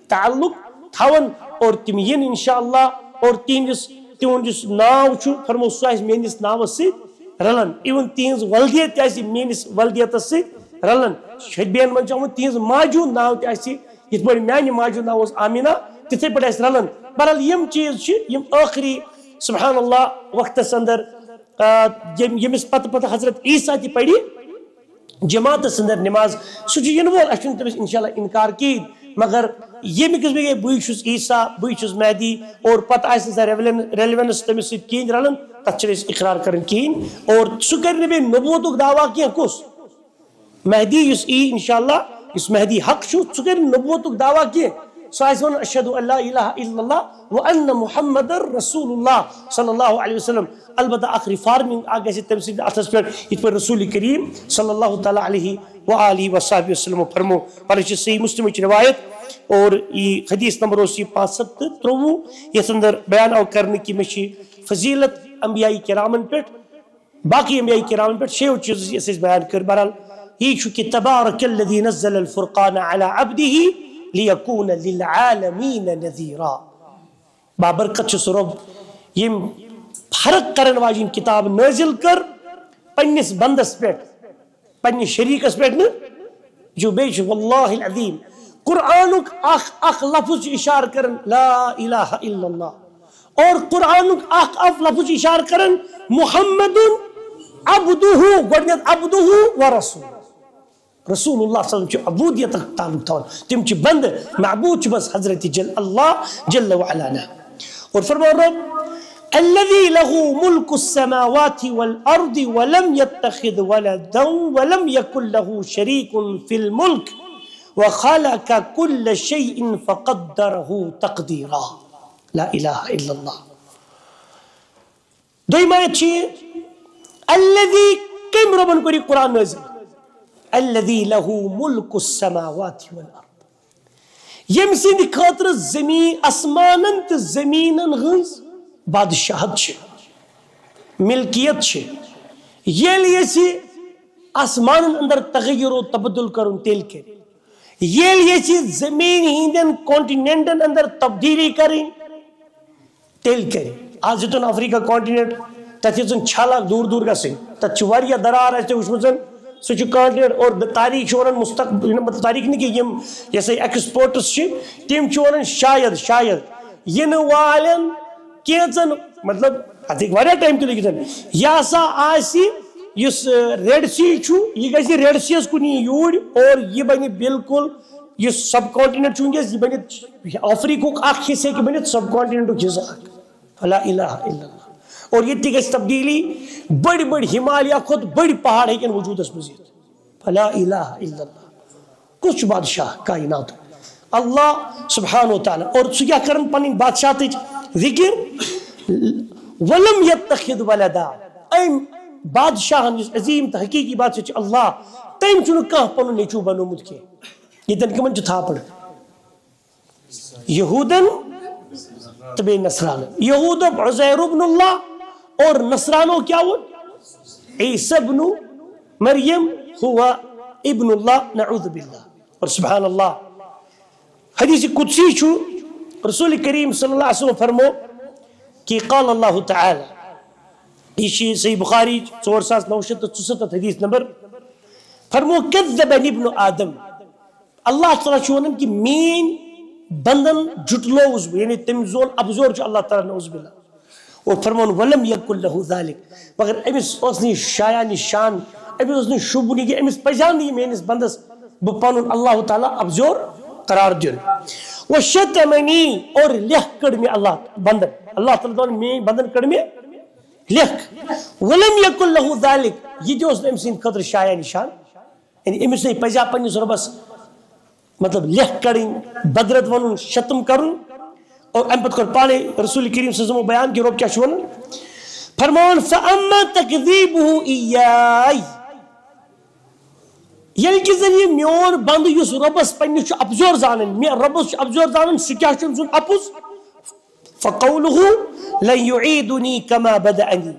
تعلق تھاوان، اور تِم یِن انشاء اللہ، اور تِہنٛدِس، تِہُنٛد یُس ناو چھُ فرمو، سُہ آسہِ میٲنِس ناوَس سۭتۍ رلان، even تِہنٛز ولدیت تہِ آسہِ میٲنِس ولدیتَس سۭتۍ رلان۔ شبین منٛز چھُ آمُت تِہنٛز ماجہِ ہُنٛد ناو تہِ آسہِ یِتھ پٲٹھۍ میانہِ ماجہِ ہُنٛد ناو اوس آمینہ، تِتھے پٲٹھۍ آسہِ رلان۔ بہرحال، یِم چیٖز چھِ، یِم ٲخری، سبحان اللہ، وقتس اندر، آ، یِم، ییٚمِس پتہٕ پتہٕ حضرت عیسیٰ تہِ پرِ، جماعتس اندر نماز، سُہ چھُ یِنہٕ وول، اسہِ چھُنہٕ تٔمِس انشاءاللہ انکار کِہیٖنۍ۔ مگر ییٚمہِ قٕسمٕکۍ ہے بٕے چھُس عیسیٰ، بٕے چھُس مہدی، اور پتہٕ آسہِ نہٕ سۄ ریلیونس تٔمِس سۭتۍ کِہیٖنۍ رلان، تتھ چھِنہٕ أسۍ اقرار کران کِہیٖنۍ۔ اور سُہ کرِ نہٕ بیٚیہِ نبوتُک دعویٰ کینٛہہ۔ کُس؟ مہدی یُس یی انشاءاللہ، یُس مہدی حق چھُ، سُہ کرِ نہٕ نبوتُک دعویٰ کینٛہہ۔ سُہ آسہِ ونان، "اشہد ان لا الہ الا اللہ و ان محمد رسول اللہ صلی اللہ علیہ وسلم۔" البتہ اکھ ریفارمنگ اکھ گژھِ تٔمۍ سٕنٛدِ اتھس پٮ۪ٹھ، یِتھ پٲٹھۍ رسول کریم صلی اللہ تعالیٰ علیہ و آلہ و صحبہ وسلم فرمو۔ پتہٕ چھِ صحیح مسلمٕچ روایت، اور یہِ حدیث نمبر اوس یہِ پانٛژھ ہتھ تہٕ ترٛوٚوُہ، یتھ اندر بیان آو کرنہٕ کہِ مےٚ چھِ فضیلت انبیاء کرامن پٮ۪ٹھ، باقی انبیاء کرامن پٮ۪ٹھ شیو چیز یۄس أسۍ بیان کٔر۔ بہرحال، یہِ چھُ کہِ تبارک الذی نزل الفرقان علی عبدہ لیکون للعالمین نذیرا۔ بابرکت چھُ سُہ رۄب، ییٚمۍ فرق کرن واجیٚنۍ کتاب نٲزِل کٔر پننِس بندس پٮ۪ٹھ، پننِس شریٖکس پٮ۪ٹھ نہٕ۔ جو بیٚیہِ چھُ واللہ العظیم قرآنُک اکھ اکھ لفظ چھُ اشارٕ کران لا الہ الا اللہ، اور قرآنُک اکھ اکھ لفظ چھُ اشارٕ کران محمد عبدہ، گۄڈٕنیتھ عبدہ و رسول۔ رسول اللہ صلی اللہ علیہ وسلم چھُ عبودیتُک تعلق تھاوان، تِم چھِ بندٕ، معبود چھُ بس حضرت جل اللہ جل وعلا۔ اور فرماو رب، الذي له ملك السماوات والأرض ولم يتخذ ولدا ولم يكن له شريك في الملك وخلق كل شيء فقدره تقديرا۔ لا الہ الا اللہ۔ دوٚیِم آیت چھِ یہِ، الذی، کٔمۍ رۄبن کوٚر یہِ قرآن نٲزِل؟ الذی لہ ملک السماوات والارض، ییٚمہِ سٕنٛدِ خٲطرٕ زٔمیٖن، آسمانن تہٕ زٔمیٖنن ہٕنٛز بادشاہت چھِ، ملکیت چھِ۔ ییٚلہِ یژھِ آسمانن اندر تغیر و تبدل کرُن، تیٚلہِ کرِ۔ ییٚلہِ یژھِ زٔمیٖن ہٕنٛدٮ۪ن کانٹیننٹن اندر تبدیلی کرٕنۍ، تیٚلہِ کرِ۔ آز ہیوٚتُن افریقہ کانٹیننٹ، تَتھ ہیٚژٕن چھَل اکھ دوٗر دوٗر گژھٕنۍ۔ تَتھ چھِ واریاہ درار اَسہِ تہِ وٕچھمٕژ۔ سُہ چھُ کانٹیننٹ اور تاریٖخ چھِ وَنان مستق-، مطلب تاریٖخ نہٕ کینٛہہ، یِم یہِ ہسا یہِ ایکسپٲرٹٕس چھِ، تِم چھِ وَنان شاید، شاید یِنہٕ والٮ۪ن کینٛژَن، مطلب، اَتھ ہیٚکہِ واریاہ ٹایم تہِ لٔگِتھ۔ یہِ ہسا آسہِ یُس، اَ، ریڈ سی چھُ، یہِ گژھِ ریڈ سیَس کُن یِنۍ یوٗرۍ اور یہِ بَنہِ بالکل یُس سب کانٹیننٹ چھُ وٕنکیٚس، یہِ بَنہِ افریقُک اکھ حصہٕ ہیٚکہِ بٔنِتھ سب کانٹیننٹُک حصہٕ اکھ۔ فلا الہ الا اللہ۔ اور ییٚتہِ تہِ گژھِ تبدیلی، بٔڑۍ بٔڑۍ ہمالیہ کھۄتہٕ بٔڑۍ پہاڑ ہیٚکن وجوٗدس منٛز یِتھ۔ فلا الہ الا اللہ۔ کُس چھُ بادشاہ کائنات؟ اللہ سبحانہ و تعالیٰ۔ اور سُہ کیٛاہ کرن پنٕنۍ بادشاہتٕچ ذکر؟ ولم یتخذ ولدا۔ أمۍ بادشاہن، یُس عظیٖم تہٕ حقیٖقی بادشاہ چھُ اللہ، تٔمۍ چھُنہٕ کانٛہہ پنُن نیٚچوٗ بنوومُت کینٛہہ۔ ییٚتٮ۪ن کٕمن چھُ تھاپڑ؟ یہودن تہٕ بیٚیہِ نصرانن۔ یہود دوٚپ عزیر ابن اللہ اور نصرانو کیٛاہ ووٚن؟ عیسی ابن مریم ہوا ابن اللہ، نعوذ باللہ۔ اور سبحان اللہ، حدیث قدسی چھُ، رسول کریم صلی اللہ علیہ وسلم فرمو کہ قال اللہ تعالی، یہِ چھِ صحیح بخاری ژور ساس نو شیٚتھ تہٕ ژُسَتتھ حدیث نمبر، فرمو کذبنی ابن آدم، اللہ تعالیٰ چھُ وَنان کہِ میٲنۍ بندن جُٹلووُس بہٕ، یعنی تٔمۍ زون اپزور چھُ اللہ تعالیٰ، نعوذ باللہ۔ اور فرمون ولم یکن لہ ذالک، مگر أمِس اوس نہٕ یہِ شایان یہِ شان، أمِس اوس نہٕ یہِ شوٗبوُن یہِ کہِ أمِس پزِ ہا نہٕ یہِ میٲنِس بندس بہٕ پنُن اللہ تعالیٰ اپزور قرار دیُن۔ وشتمنی، اور لیکھ کٔڑ مےٚ اللہ بندن، اللہ تعالیٰ دپان میٲنۍ بندن کٔڑ مےٚ لیکھ۔ ولم یکن لہ ذالک، یہِ تہِ اوس نہٕ أمۍ سٕنٛدِ خٲطرٕ شایان یہِ شان۔ یعنی أمِس نے پزِ ہا پننِس رۄبس، مطلب، لیکھ کڑٕنۍ، بدرت ونُن، شتم کرُن۔ اور امہِ پتہٕ کوٚر پانے رسول کریم صلی اللہ علیہ وسلم بیان کہِ رۄب کیٛاہ چھُ ونان۔ فرمان، فاما تکذیبہ ایای، ییٚلہِ کہِ زن یہِ میون بندٕ یُس رۄبس پننِس چھُ اپزور زانان، مےٚ رۄبس چھُ اپزور زانان، سُہ کیٛاہ چھُ أمۍ سُنٛد اپُز؟ فقولہ لن یعیدنی کما بدأنی،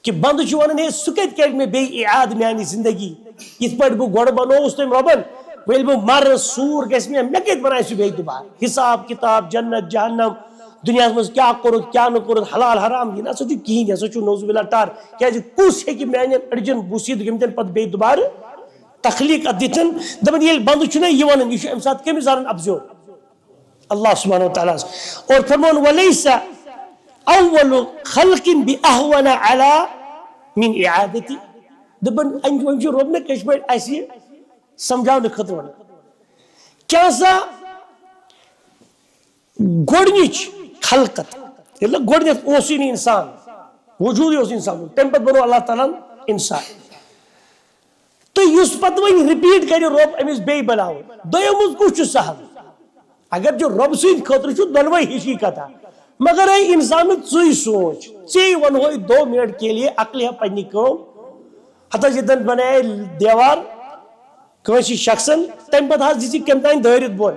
کہِ بندٕ چھُ ونان، ہے، سُہ کتہِ کرِ مےٚ بیٚیہِ اعادٕ میانہِ زندگی؟ یِتھ پٲٹھۍ بہٕ گۄڈٕ بنووُس تٔمۍ رۄبن، وۄنۍ ییٚلہِ بہٕ مرٕ، سوٗر گژھِ مےٚ، مےٚ کتہِ بنایہِ سُہ بیٚیہِ دُبارٕ؟ حساب کتاب، جنت، جہنم، دُنیاہس منٛز کیٛاہ کوٚرُتھ، کیٛاہ نہٕ کوٚرُتھ، حلال حرام، یہِ نہ سا چھُ کِہیٖنۍ، یہِ ہسا چھُ نعوذ باللہ ٹار۔ کیٛازِ کُس ہیٚکہِ میانٮ۪ن أڈجن بصیرت گٔمتٮ۪ن پتہٕ بیٚیہِ دُبارٕ تخلیق اتھ دِتھ؟ دپان، ییٚلہِ بندٕ چھُنہ یہِ ونان، یہِ چھُ امہِ ساتہٕ کٔمِس زانان اپزور؟ اللہ سبحانہ و تعالیٰ ہس۔ اور فرمون، ولیس اول خلق باہون علی من اعادتی۔ دپان، امہِ وۄنۍ چھُ رۄب نہ کٔشمٲرۍ اسہِ یہِ سمجھاونہٕ خٲطرٕ ونان۔ کیٛاہ سا گۄڈنِچ خلقت، ییٚلہِ گۄڈنٮ۪تھ اوسُے نہٕ انسان، وجودٕے اوس انسان، تمہِ پتہٕ بنوو اللہ تعالیٰ ہن انسان۔ تہٕ یُس پتہٕ وۄنۍ repeat کرِ رۄب أمِس بیٚیہِ بناوُن، دوٚیِم منٛز کُس چھُ سہل؟ اگر چھُ رۄب سٕنٛدِ خٲطرٕ چھُ دۄنوَے ہِشی کتھا۔ مگر اے انسان، ژٕے سونٛچ، ژےٚ ونہوے دو منٹ کے لیے عقلہِ پننہِ کٲم، ہتس ییٚتٮ۪ن بنایے دیوار کٲنٛسہِ شخصن، تمہِ پتہٕ حظ دِژ یہِ کمہِ تام دٲرِتھ بۄن۔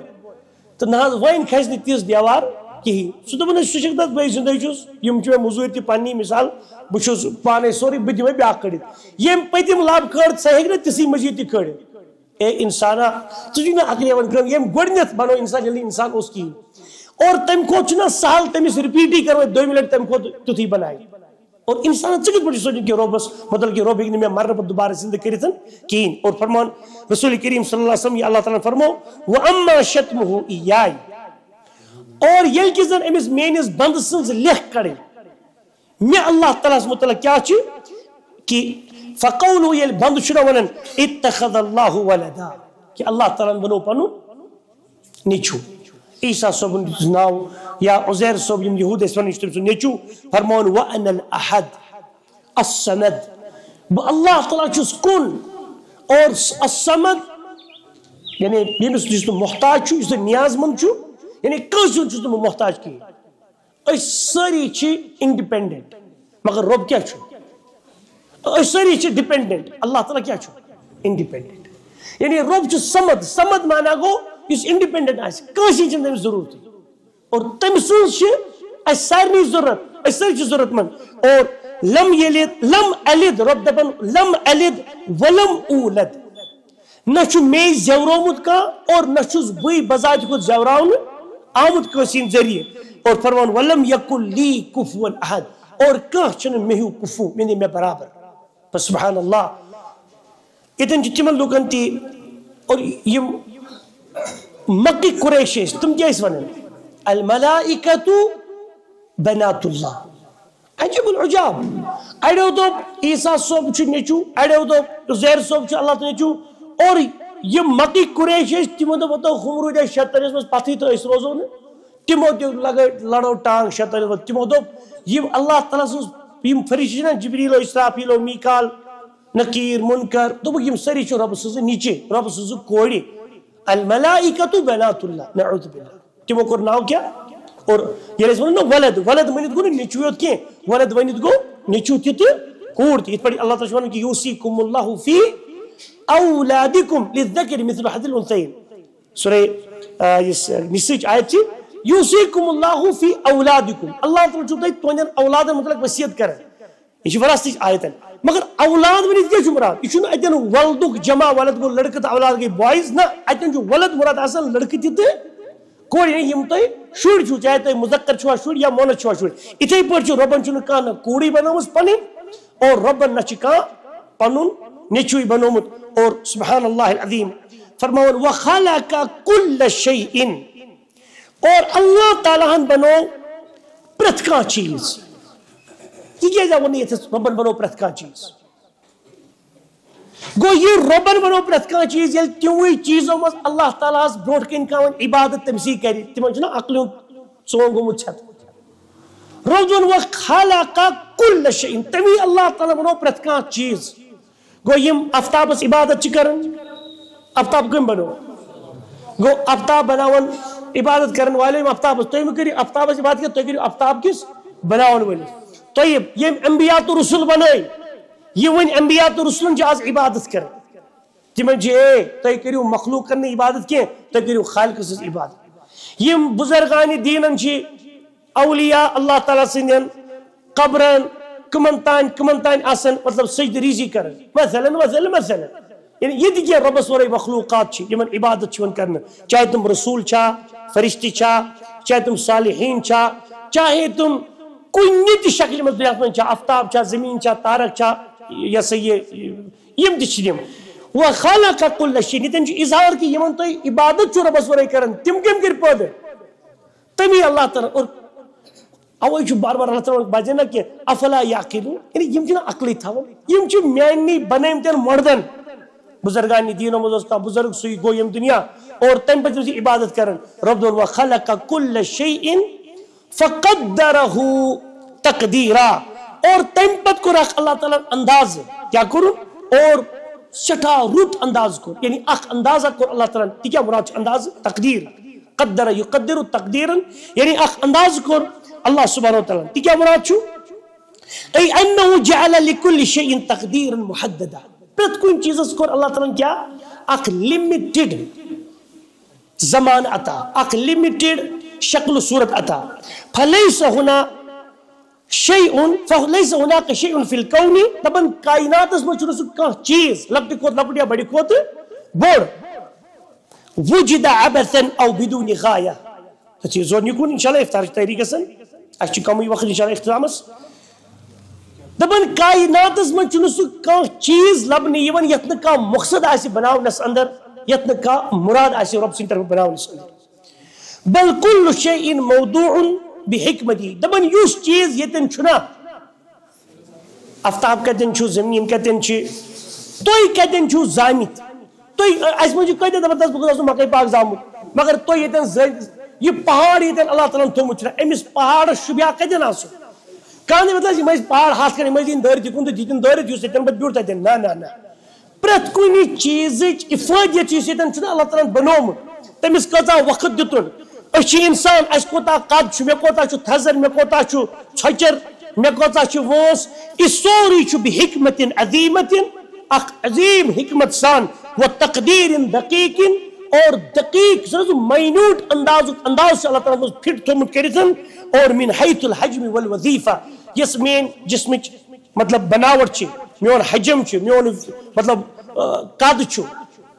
تہٕ نہ حظ، وۄنۍ کھسہِ نہٕ تِژھ دیوار کِہیٖنۍ۔ سُہ دوٚپُن، سُہ چھُکھ تَتھ بٲے سُنٛدُے چھُس، یِم چھِ مےٚ مٔزوٗرۍ تہِ پننی، مثال، بہٕ چھُس پانے سورُے، بہٕ دِمے بیٛاکھ کٔڑِتھ۔ ییٚمۍ پٔتِم لب کٔڑ، سۄ ہیٚکہِ نہٕ تِژھٕے مٔزیٖد تہِ کٔڑِتھ۔ اے انسانا، ژٕ چھُکھ نہٕ عقلہِ یِوان کٲم، ییٚمۍ گۄڈٕنٮ۪تھ بنوو انسان، ییٚلہِ نہٕ انسان اوس کِہیٖنۍ۔ اور تَمہِ کھۄتہٕ چھُنہ سہل تٔمِس repeat-ٕے کرو، دوٚیمہِ لٹہِ تَمہِ کھۄتہٕ تیُتھُے بنایہِ۔ اور انسان، ژٕ کِتھ پٲٹھۍ چھُکھ سونٛچان کہِ رۄبس مُتعلق کہِ رۄب ہیٚکہِ نہٕ مےٚ مرنہٕ پتہٕ دوبارٕ زندٕ کٔرِتھ کِہیٖنۍ؟ اور فرمان رسول کریم صلی اللہ علیہ وسلم، یہِ اللہ تعالیٰ ہن فرمو، "وَأَمَّا شَتْمُهُ إِيَّايَ"، اور ییٚلہِ کہِ زن أمِس میٲنِس بندٕ سٕنٛز لیکھ کڑٕنۍ، مےٚ اللہ تعالیٰ ہس مُتعلق کیٛاہ چھِ کہِ فقولو، ییٚلہِ بندٕ چھُنہ ونان، "اتخذ اللہ ولدا"، کہِ اللہ تعالیٰ ہن بنوو پنُن نیٚچوٗ۔ عیسیٰ صٲبُن دیُتُس ناو، یا عزیر صٲب، یِم یہوٗد ٲسۍ ونان، یہِ چھُ تٔمۍ سُنٛد نیٚچوٗ۔ فرمووُن، "وَأَنَا الْأَحَدُ الصَّمَدُ"، بہٕ اللہ تعالیٰ چھُس کُن، اور الصمد، یعنی ییٚمِس، یُس نہٕ محتاج چھُ، یُس نہٕ نیاز مند چھُ، یعنی کٲنٛسہِ ہُنٛد چھُس نہٕ بہٕ محتاج کِہیٖنۍ۔ أسۍ سٲری چھِ independent، مگر رۄب کیٛاہ چھُ؟ أسۍ سٲری چھِ dependent، اللہ تعالیٰ کیٛاہ چھُ؟ Independent۔ یعنی رۄب چھُ صمد، صمد معنی گوٚو یُس independent آسہِ، کٲنٛسہِ ہِنٛز چھَنہٕ تٔمِس ضروٗرتٕے۔ اور تٔمۍ سٕنٛز چھِ اَسہِ سارنٕے ضروٗرت، أسۍ سٲری چھِ ضروٗرت مند۔ اور لم یلد، لم الد، رۄب دَپان، لم الد ولم اولد۔ نہ چھُ مے زیورومُت کانٛہہ اور نہ چھُس بٕے بذاتِ خود زیوراونہٕ آمُت کٲنٛسہِ ہِنٛدِ ذٔریعہٕ۔ اور فرمان، "ولم یکن لی کفوا احد"، اور کانٛہہ چھُنہٕ مےٚ ہیوٗ کفو، یعنی مےٚ برابر۔ بس سبحان اللہ۔ ییٚتٮ۪ن چھِ تِمن لوٗکن تہِ، اور یِم مکٕکۍ قریش ٲسۍ، تِم کیٛاہ ٲسۍ ونان؟ "الملائکۃ بنات اللہ"۔ عجیب العجاب۔ اڑیو دوٚپ عیسیٰ صٲب چھُ نیٚچوٗ، اڑیو دوٚپ عزیر صٲب چھُ اللہ تعالیٰ نیٚچوٗ۔ اور یِم مکٕکۍ قریش ٲسۍ، تِمو دوٚپ، "وَتو، ہُم روٗدۍ اَسہِ شیطٲنِس منٛز پَتھٕے تہٕ أسۍ روزو نہٕ۔" تِمو تہِ لگٲے، لڑٲو ٹانگ شیطٲنِس منٛز۔ تِمو دوٚپ، یِم اللہ تعالیٰ سٕنٛز یِم فرشتہٕ چھِنہ، جبریل و اسرافیل و میکال، نکیر، منکر، دوٚپُکھ، یِم سٲری چھِ رۄبہٕ سٕنٛزٕ نِچہِ، رۄبہٕ سٕنٛزٕ کورِ۔ الملائکۃ بنات اللہ، نعوذ باللہ۔ تِمو کوٚر ناو کیٛاہ؟ اور ییٚلہِ أسۍ وَنو نہ ولد، ولد ؤنِتھ گوٚو نہٕ نیٚچوٗ یوت کینٛہہ، ولد ؤنِتھ گوٚو نیٚچوٗ تہِ تہٕ کوٗر تہِ۔ یِتھ پٲٹھۍ اللہ تعالیٰ چھُ وَنان کہِ یوصیکم اللہ فی اولادکم للذکر مثل حظ الانثیین۔ سورہ، آ، یُس، آ، نساءٕچ آیت چھِ، یوصیکم اللہ فی اولادکم، اللہ تعالیٰ چھُو تۄہہِ تُہنٛدٮ۪ن اولادن مُتعلق وصیت کران۔ یہِ چھِ وراثتٕچ آیتن۔ مگر اولاد ؤنِتھ کیٛاہ چھُ مراد؟ یہِ چھُنہٕ اَتٮ۪ن ولدُک جمع، ولد گوٚو لڑکہٕ تہٕ اولاد گٔے boys۔ نہ، اَتٮ۪ن چھُ ولد مراد آسان لڑکہٕ تہِ تہٕ کورِ، یعنی یِم تۄہہِ شُرۍ چھِو، چاہے تۄہہِ مُذکر چھُوا شُرۍ یا مۄنَث چھُوا شُرۍ۔ یِتھَے پٲٹھۍ چھُ رۄبَن چھُنہٕ کانٛہہ نہ کوٗرٕے بنٲومٕژ پَنٕنۍ، اور رۄبَن نہ چھِ کانٛہہ پَنُن نیٚچوٗے بنوومُت۔ اور سبحان اللہ العظیم فرماوان، "وخلق کل شیء"، اور اللہ تعالیٰ ہن بنوو پرٛٮ۪تھ کانٛہہ چیٖز۔ یہِ کیٛازِ آو وَننہٕ ییٚتھس، رۄبَن بنوو پرٛٮ۪تھ کانٛہہ چیٖز؟ گوٚو، یہِ رۄبَن بنوو پرٛٮ۪تھ کانٛہہ چیٖز، ییٚلہِ تِموٕے چیٖزو منٛز اللہ تعالیٰ ہَس برونٛٹھ کَنہِ کانٛہہ وۄنۍ عبادت تٔمۍ سٕے کَرِ، تِمَن چھُنہ عقلہِ ہُنٛد ژونٛگ گوٚمُت ژھٮ۪تھ۔ رۄب ووٚن، "وخلق کل شیء"، تَمی اللہ تعالیٰ بنوو پرٛٮ۪تھ کانٛہہ چیٖز۔ گوٚو، یِم افتابس عبادت چھِ کران، افتاب کٔمۍ بنوو؟ گوٚو، افتاب بناوان عبادت کرن والٮ۪و یِم افتابس، تُہۍ مہٕ کٔرِو افتابس عبادت کینٛہہ، تُہۍ کٔرِو افتاب کِس بناون وٲلِس۔ طیب، ییٚمۍ انبیاء تہٕ رسول بنٲے، یہِ وۄنۍ انبیاء تہٕ رسولن چھِ آز عبادت کران۔ تِمن چھِ، اے، تُہۍ کٔرِو مخلوقن نہٕ عبادت کینٛہہ، تُہۍ کٔرِو خالقہٕ سٕنٛز عبادت۔ یِم بزرگان دیٖنن چھِ اولیاء اللہ تعالیٰ سٕنٛدٮ۪ن قبرن کٕمن تانۍ، کٕمن تانۍ آسن، مطلب، سجدٕ ریزی کران، مثلاً، مثلاً، مثلاً۔ یعنی یہِ تہِ کینٛہہ رۄبس ورٲے مخلوقات چھِ، یِمن عبادت چھِ یِوان کرنہٕ، چاہے تِم رسول چھا، فرشتہٕ چھا، چاہے تِم صالحین چھا، چاہے تِم کُنہِ تہِ شکلہِ منٛز دُنیاہس منٛز چھا، افتاب چھا، زمین چھا، تارک چھا، یہِ ہسا یہِ، یِم تہِ چھِ یِم۔ وخلق کل شیء، ییٚتٮ۪ن چھُ اظہار کہِ یِمن تُہۍ عبادت چھِو رۄبس ورٲے کران، تِم کٔمۍ کٔرۍ پٲدٕ؟ تمی اللہ تعالیٰ۔ اور اوے چھُ بار بار اللہ تعالیٰ بچے نا کہ افلا یعقلون، یعنی یِم چھِنہٕ عقلٕے تھاوان، یِم چھِ میانہِ بنٲومٕتٮ۪ن مۄردن۔ بزرگان دینو منٛز اوس کانٛہہ بزرگ، سُے گوٚو ییٚمہِ دُنیا۔ اور تمہِ پتہٕ چھِ عبادت کران۔ رب دوٚپُن، وخلق کل شیء فقدره تقدیرا۔ اور تمہِ پتہٕ کوٚر اکھ اللہ تعالیٰ ہن اندازٕ۔ کیٛاہ کوٚرُن؟ اور سٮ۪ٹھاہ رُت انداز کوٚر، یعنی اکھ اندازہ کوٚر اللہ تعالیٰ ہن۔ تہِ کیٛاہ مراد چھُ اندازٕ؟ تقدیر۔ قدر یقدر تقدیرن، یعنی اکھ اندازٕ کوٚر اللہ سبحانہ و تعالیٰ ہن۔ تہِ کیٛاہ مراد چھُ؟ اے انہ جعل لکل شیء تقدیرا محددا۔ پرٛٮ۪تھ کُنہِ چیٖزس کوٚر اللہ تعالیٰ ہن کیٛاہ؟ اکھ لِمِٹِڈ زمانہٕ عطا، اکھ لِمِٹِڈ شکل و صورت عطا۔ فلیس ہنا شیء، فلیس ہناک شیء فی الکون، دپان کائناتس منٛز چھُنہٕ سُہ کانٛہہ چیٖز، لۄکٹہِ کھۄتہٕ لۄکُٹ یا بڑِ کھۄتہٕ بوٚڑ، وجد عبثا او بدون غایہ۔ تہٕ چیٖز زون یہِ کُن، انشاءاللہ افطار چھِ تیٲری گژھان، اسہِ چھِ کمٕے وقت انشاءاللہ اختتامس۔ دپان کائناتس منٛز چھُنہٕ سُہ کانٛہہ چیٖز لبنہٕ یِوان یتھ نہٕ کانٛہہ مقصد آسہِ بناونس اندر، یتھ نہٕ کانٛہہ مراد آسہِ رۄب سٕنٛدِ طرفہٕ بناونس اندر۔ بل کل شیء موضوع بحکمتی۔ دپان یُس چیٖز ییٚتٮ۪ن چھُنہ، آفتاب کتٮ۪ن چھُ، زٔمیٖن کتٮ۪ن چھِ، تُہۍ کتٮ۪ن چھِو زامٕتۍ؟ تُہۍ، اسہِ منٛز چھِ کۭتیاہ دپان، دَپان، بہٕ گوٚژھ آسُن مکے پاک زامُت، مگر تُہۍ ییٚتٮ۪ن زٲ-، یہِ پہاڑ ییٚتٮ۪ن اللہ تعالیٰ ہن تھوٚومُت چھُنہ، أمِس پہاڑس شوٗبہِ ہا کتٮ۪ن آسُن؟ کانٛہہ دپہِ، یِم ٲسۍ پہاڑ ہتھ کھنڈ، یِم ٲسۍ دِنۍ دٲرِتھ یِکُن تہٕ دِتِن دٲرِتھ، یُس ییٚتٮ۪ن پتہٕ بیوٗٹھ تتٮ۪ن۔ نہ، نہ، نہ۔ پرٛٮ۪تھ کُنہِ چیٖزٕچ افٲدیت یُس ییٚتٮ۪ن چھُنہ اللہ تعالیٰ ہن بنومُت، تٔمِس کۭژاہ وقت دیُتُن۔ أسۍ چھِ انسان، اسہِ کوٗتاہ قد چھُ، مےٚ کوٗتاہ چھُ تھزر، مےٚ کوٗتاہ چھُ ژھۄچر، مےٚ کوٗتاہ چھُ وٲنٛس، یہِ سورُے چھُ بحکمت عظیمت، اکھ عظیم حکمت سان، و تقدیر دقیق، اور دقیق، سُہ حظ minute اندازُک انداز چھُ اللہ تعالیٰ ہن فٹ تھوٚومُت کٔرِتھ، اور من حیث الحجم والوظیفہ، یۄس میٲنۍ جسمٕچ مطلب بناوٹ چھِ، میون حجم چھُ، میون مطلب، آ، قد چھُ،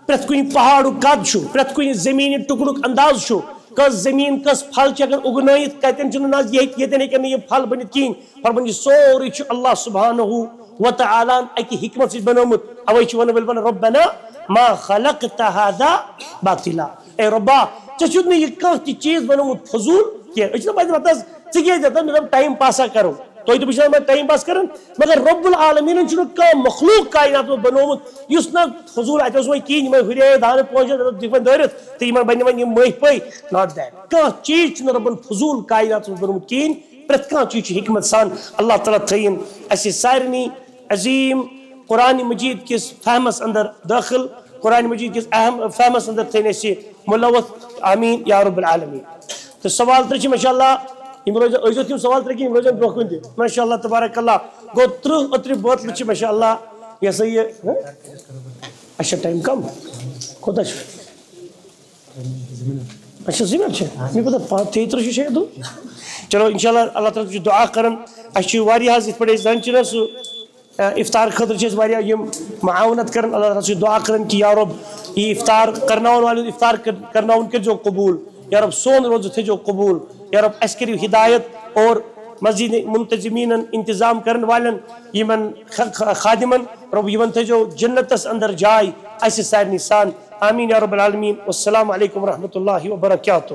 پرٛٮ۪تھ کُنہِ پہاڑُک قد چھُ، پرٛٮ۪تھ کُنہِ زٔمیٖنہِ ٹُکڑُک انداز چھُ، کۄس زٔمیٖن کۄس پھل چھِ ہٮ۪کان اُگنٲیِتھ، کتٮ۪ن چھُنہٕ نز-، ییٚتہِ، ییٚتٮ۪ن ہیٚکن نہٕ یِم پھل بٔنِتھ کِہیٖنۍ۔ فرماوان، یہِ سورُے چھُ اللہ سبحانہ و تعالیٰ ہن اکہِ حکمت سۭتۍ بنومُت۔ اوے چھِ ونان وٲلۍ ونان، ربنا ما خلقت هذا باطلا۔ اے رۄبا، ژےٚ چھُتھ نہٕ یہِ کانٛہہ تہِ چیٖز بنومُت فضوٗل کینٛہہ۔ أسۍ چھِنہ پتہٕ وَنان، ژٕ کیٛازِ دَپان، مےٚ دوٚپ ٹایم پاسا کرو۔ تُہۍ تہِ بہٕ چھُس وَنان ٹایم پاس کران، مگر رب العالمینن چھُنہٕ کانٛہہ مخلوق کائنات منٛز بنومُت یُس نہ فضوٗل اَتہِ اوس وۄنۍ کِہیٖنۍ، یِمے ہُرے دانہٕ پوشہِ دِتھ وۄنۍ دٲرِتھ تہٕ یِمن بنہِ وۄنۍ یِم مٔہۍ پٔہۍ۔ Not that۔ کانٛہہ چیٖز چھُنہٕ ربن فضوٗل کائنات منٛز بنومُت کِہیٖنۍ۔ پرٛٮ۪تھ کانٛہہ چیٖز چھُ حکمت سان۔ اللہ تعالیٰ تھٲیِن اَسہِ سارنٕے عظیٖم قرآن مجید کِس فہمس اندر دٲخل، قرآن مجید کِس اہم فہمس اندر تھٲیِن اَسہِ ملوث۔ آمین یا رب العالمین۔ تہٕ سوال ترٛےٚ چھِ ماشاء اللہ، یِم روزن، ٲسۍزیو تِم سوال ترٛےٚ کِنہٕ یِم روزن برٛونٛہہ کُن تہِ؟ ماشاء اللہ تبارک اللہ۔ گوٚو تٕرٛہ اوترٕ بٲتلہٕ چھِ ماشاء اللہ، یہِ ہسا یہِ، ہہ؟ اچھا، ٹایم کم؟ کوٗتاہ چھُ؟ اچھا، زٕ منٹ چھِ۔ مےٚ کوٗتاہ پانٛژھ، تیٚیہِ تٕرٛہ چھُ شاید دیُن۔ چلو، انشاء اللہ، اللہ تعالیٰ چھُ دعا کران۔ اَسہِ چھُ واریاہ حظ یِتھ پٲٹھۍ أسۍ زَن چھِنہ سُہ، آ، افطار خٲطرٕ چھِ أسۍ واریاہ یِم معاونت کران۔ اللہ تعالیٰ چھُ دعا کران کہ یا رب، یہِ افطار کرناون والٮ۪ن افطار کر-، کرناوُن کٔرۍزیو قبول۔ یا رب، سون روزٕ تھٲیزیو قبول۔ یا رب، اَسہِ کٔرِو ہدایت اور مزید منتظمینن، انتظام کرن والٮ۪ن، یِمن خ-، خ-، خادمن، رب، یِمن تھٲیزیو جنتس اندر جاے اَسہِ سارنٕے سان۔ آمین یا رب العالمین۔ والسلام علیکم ورحمۃ اللہ وبرکاتہ۔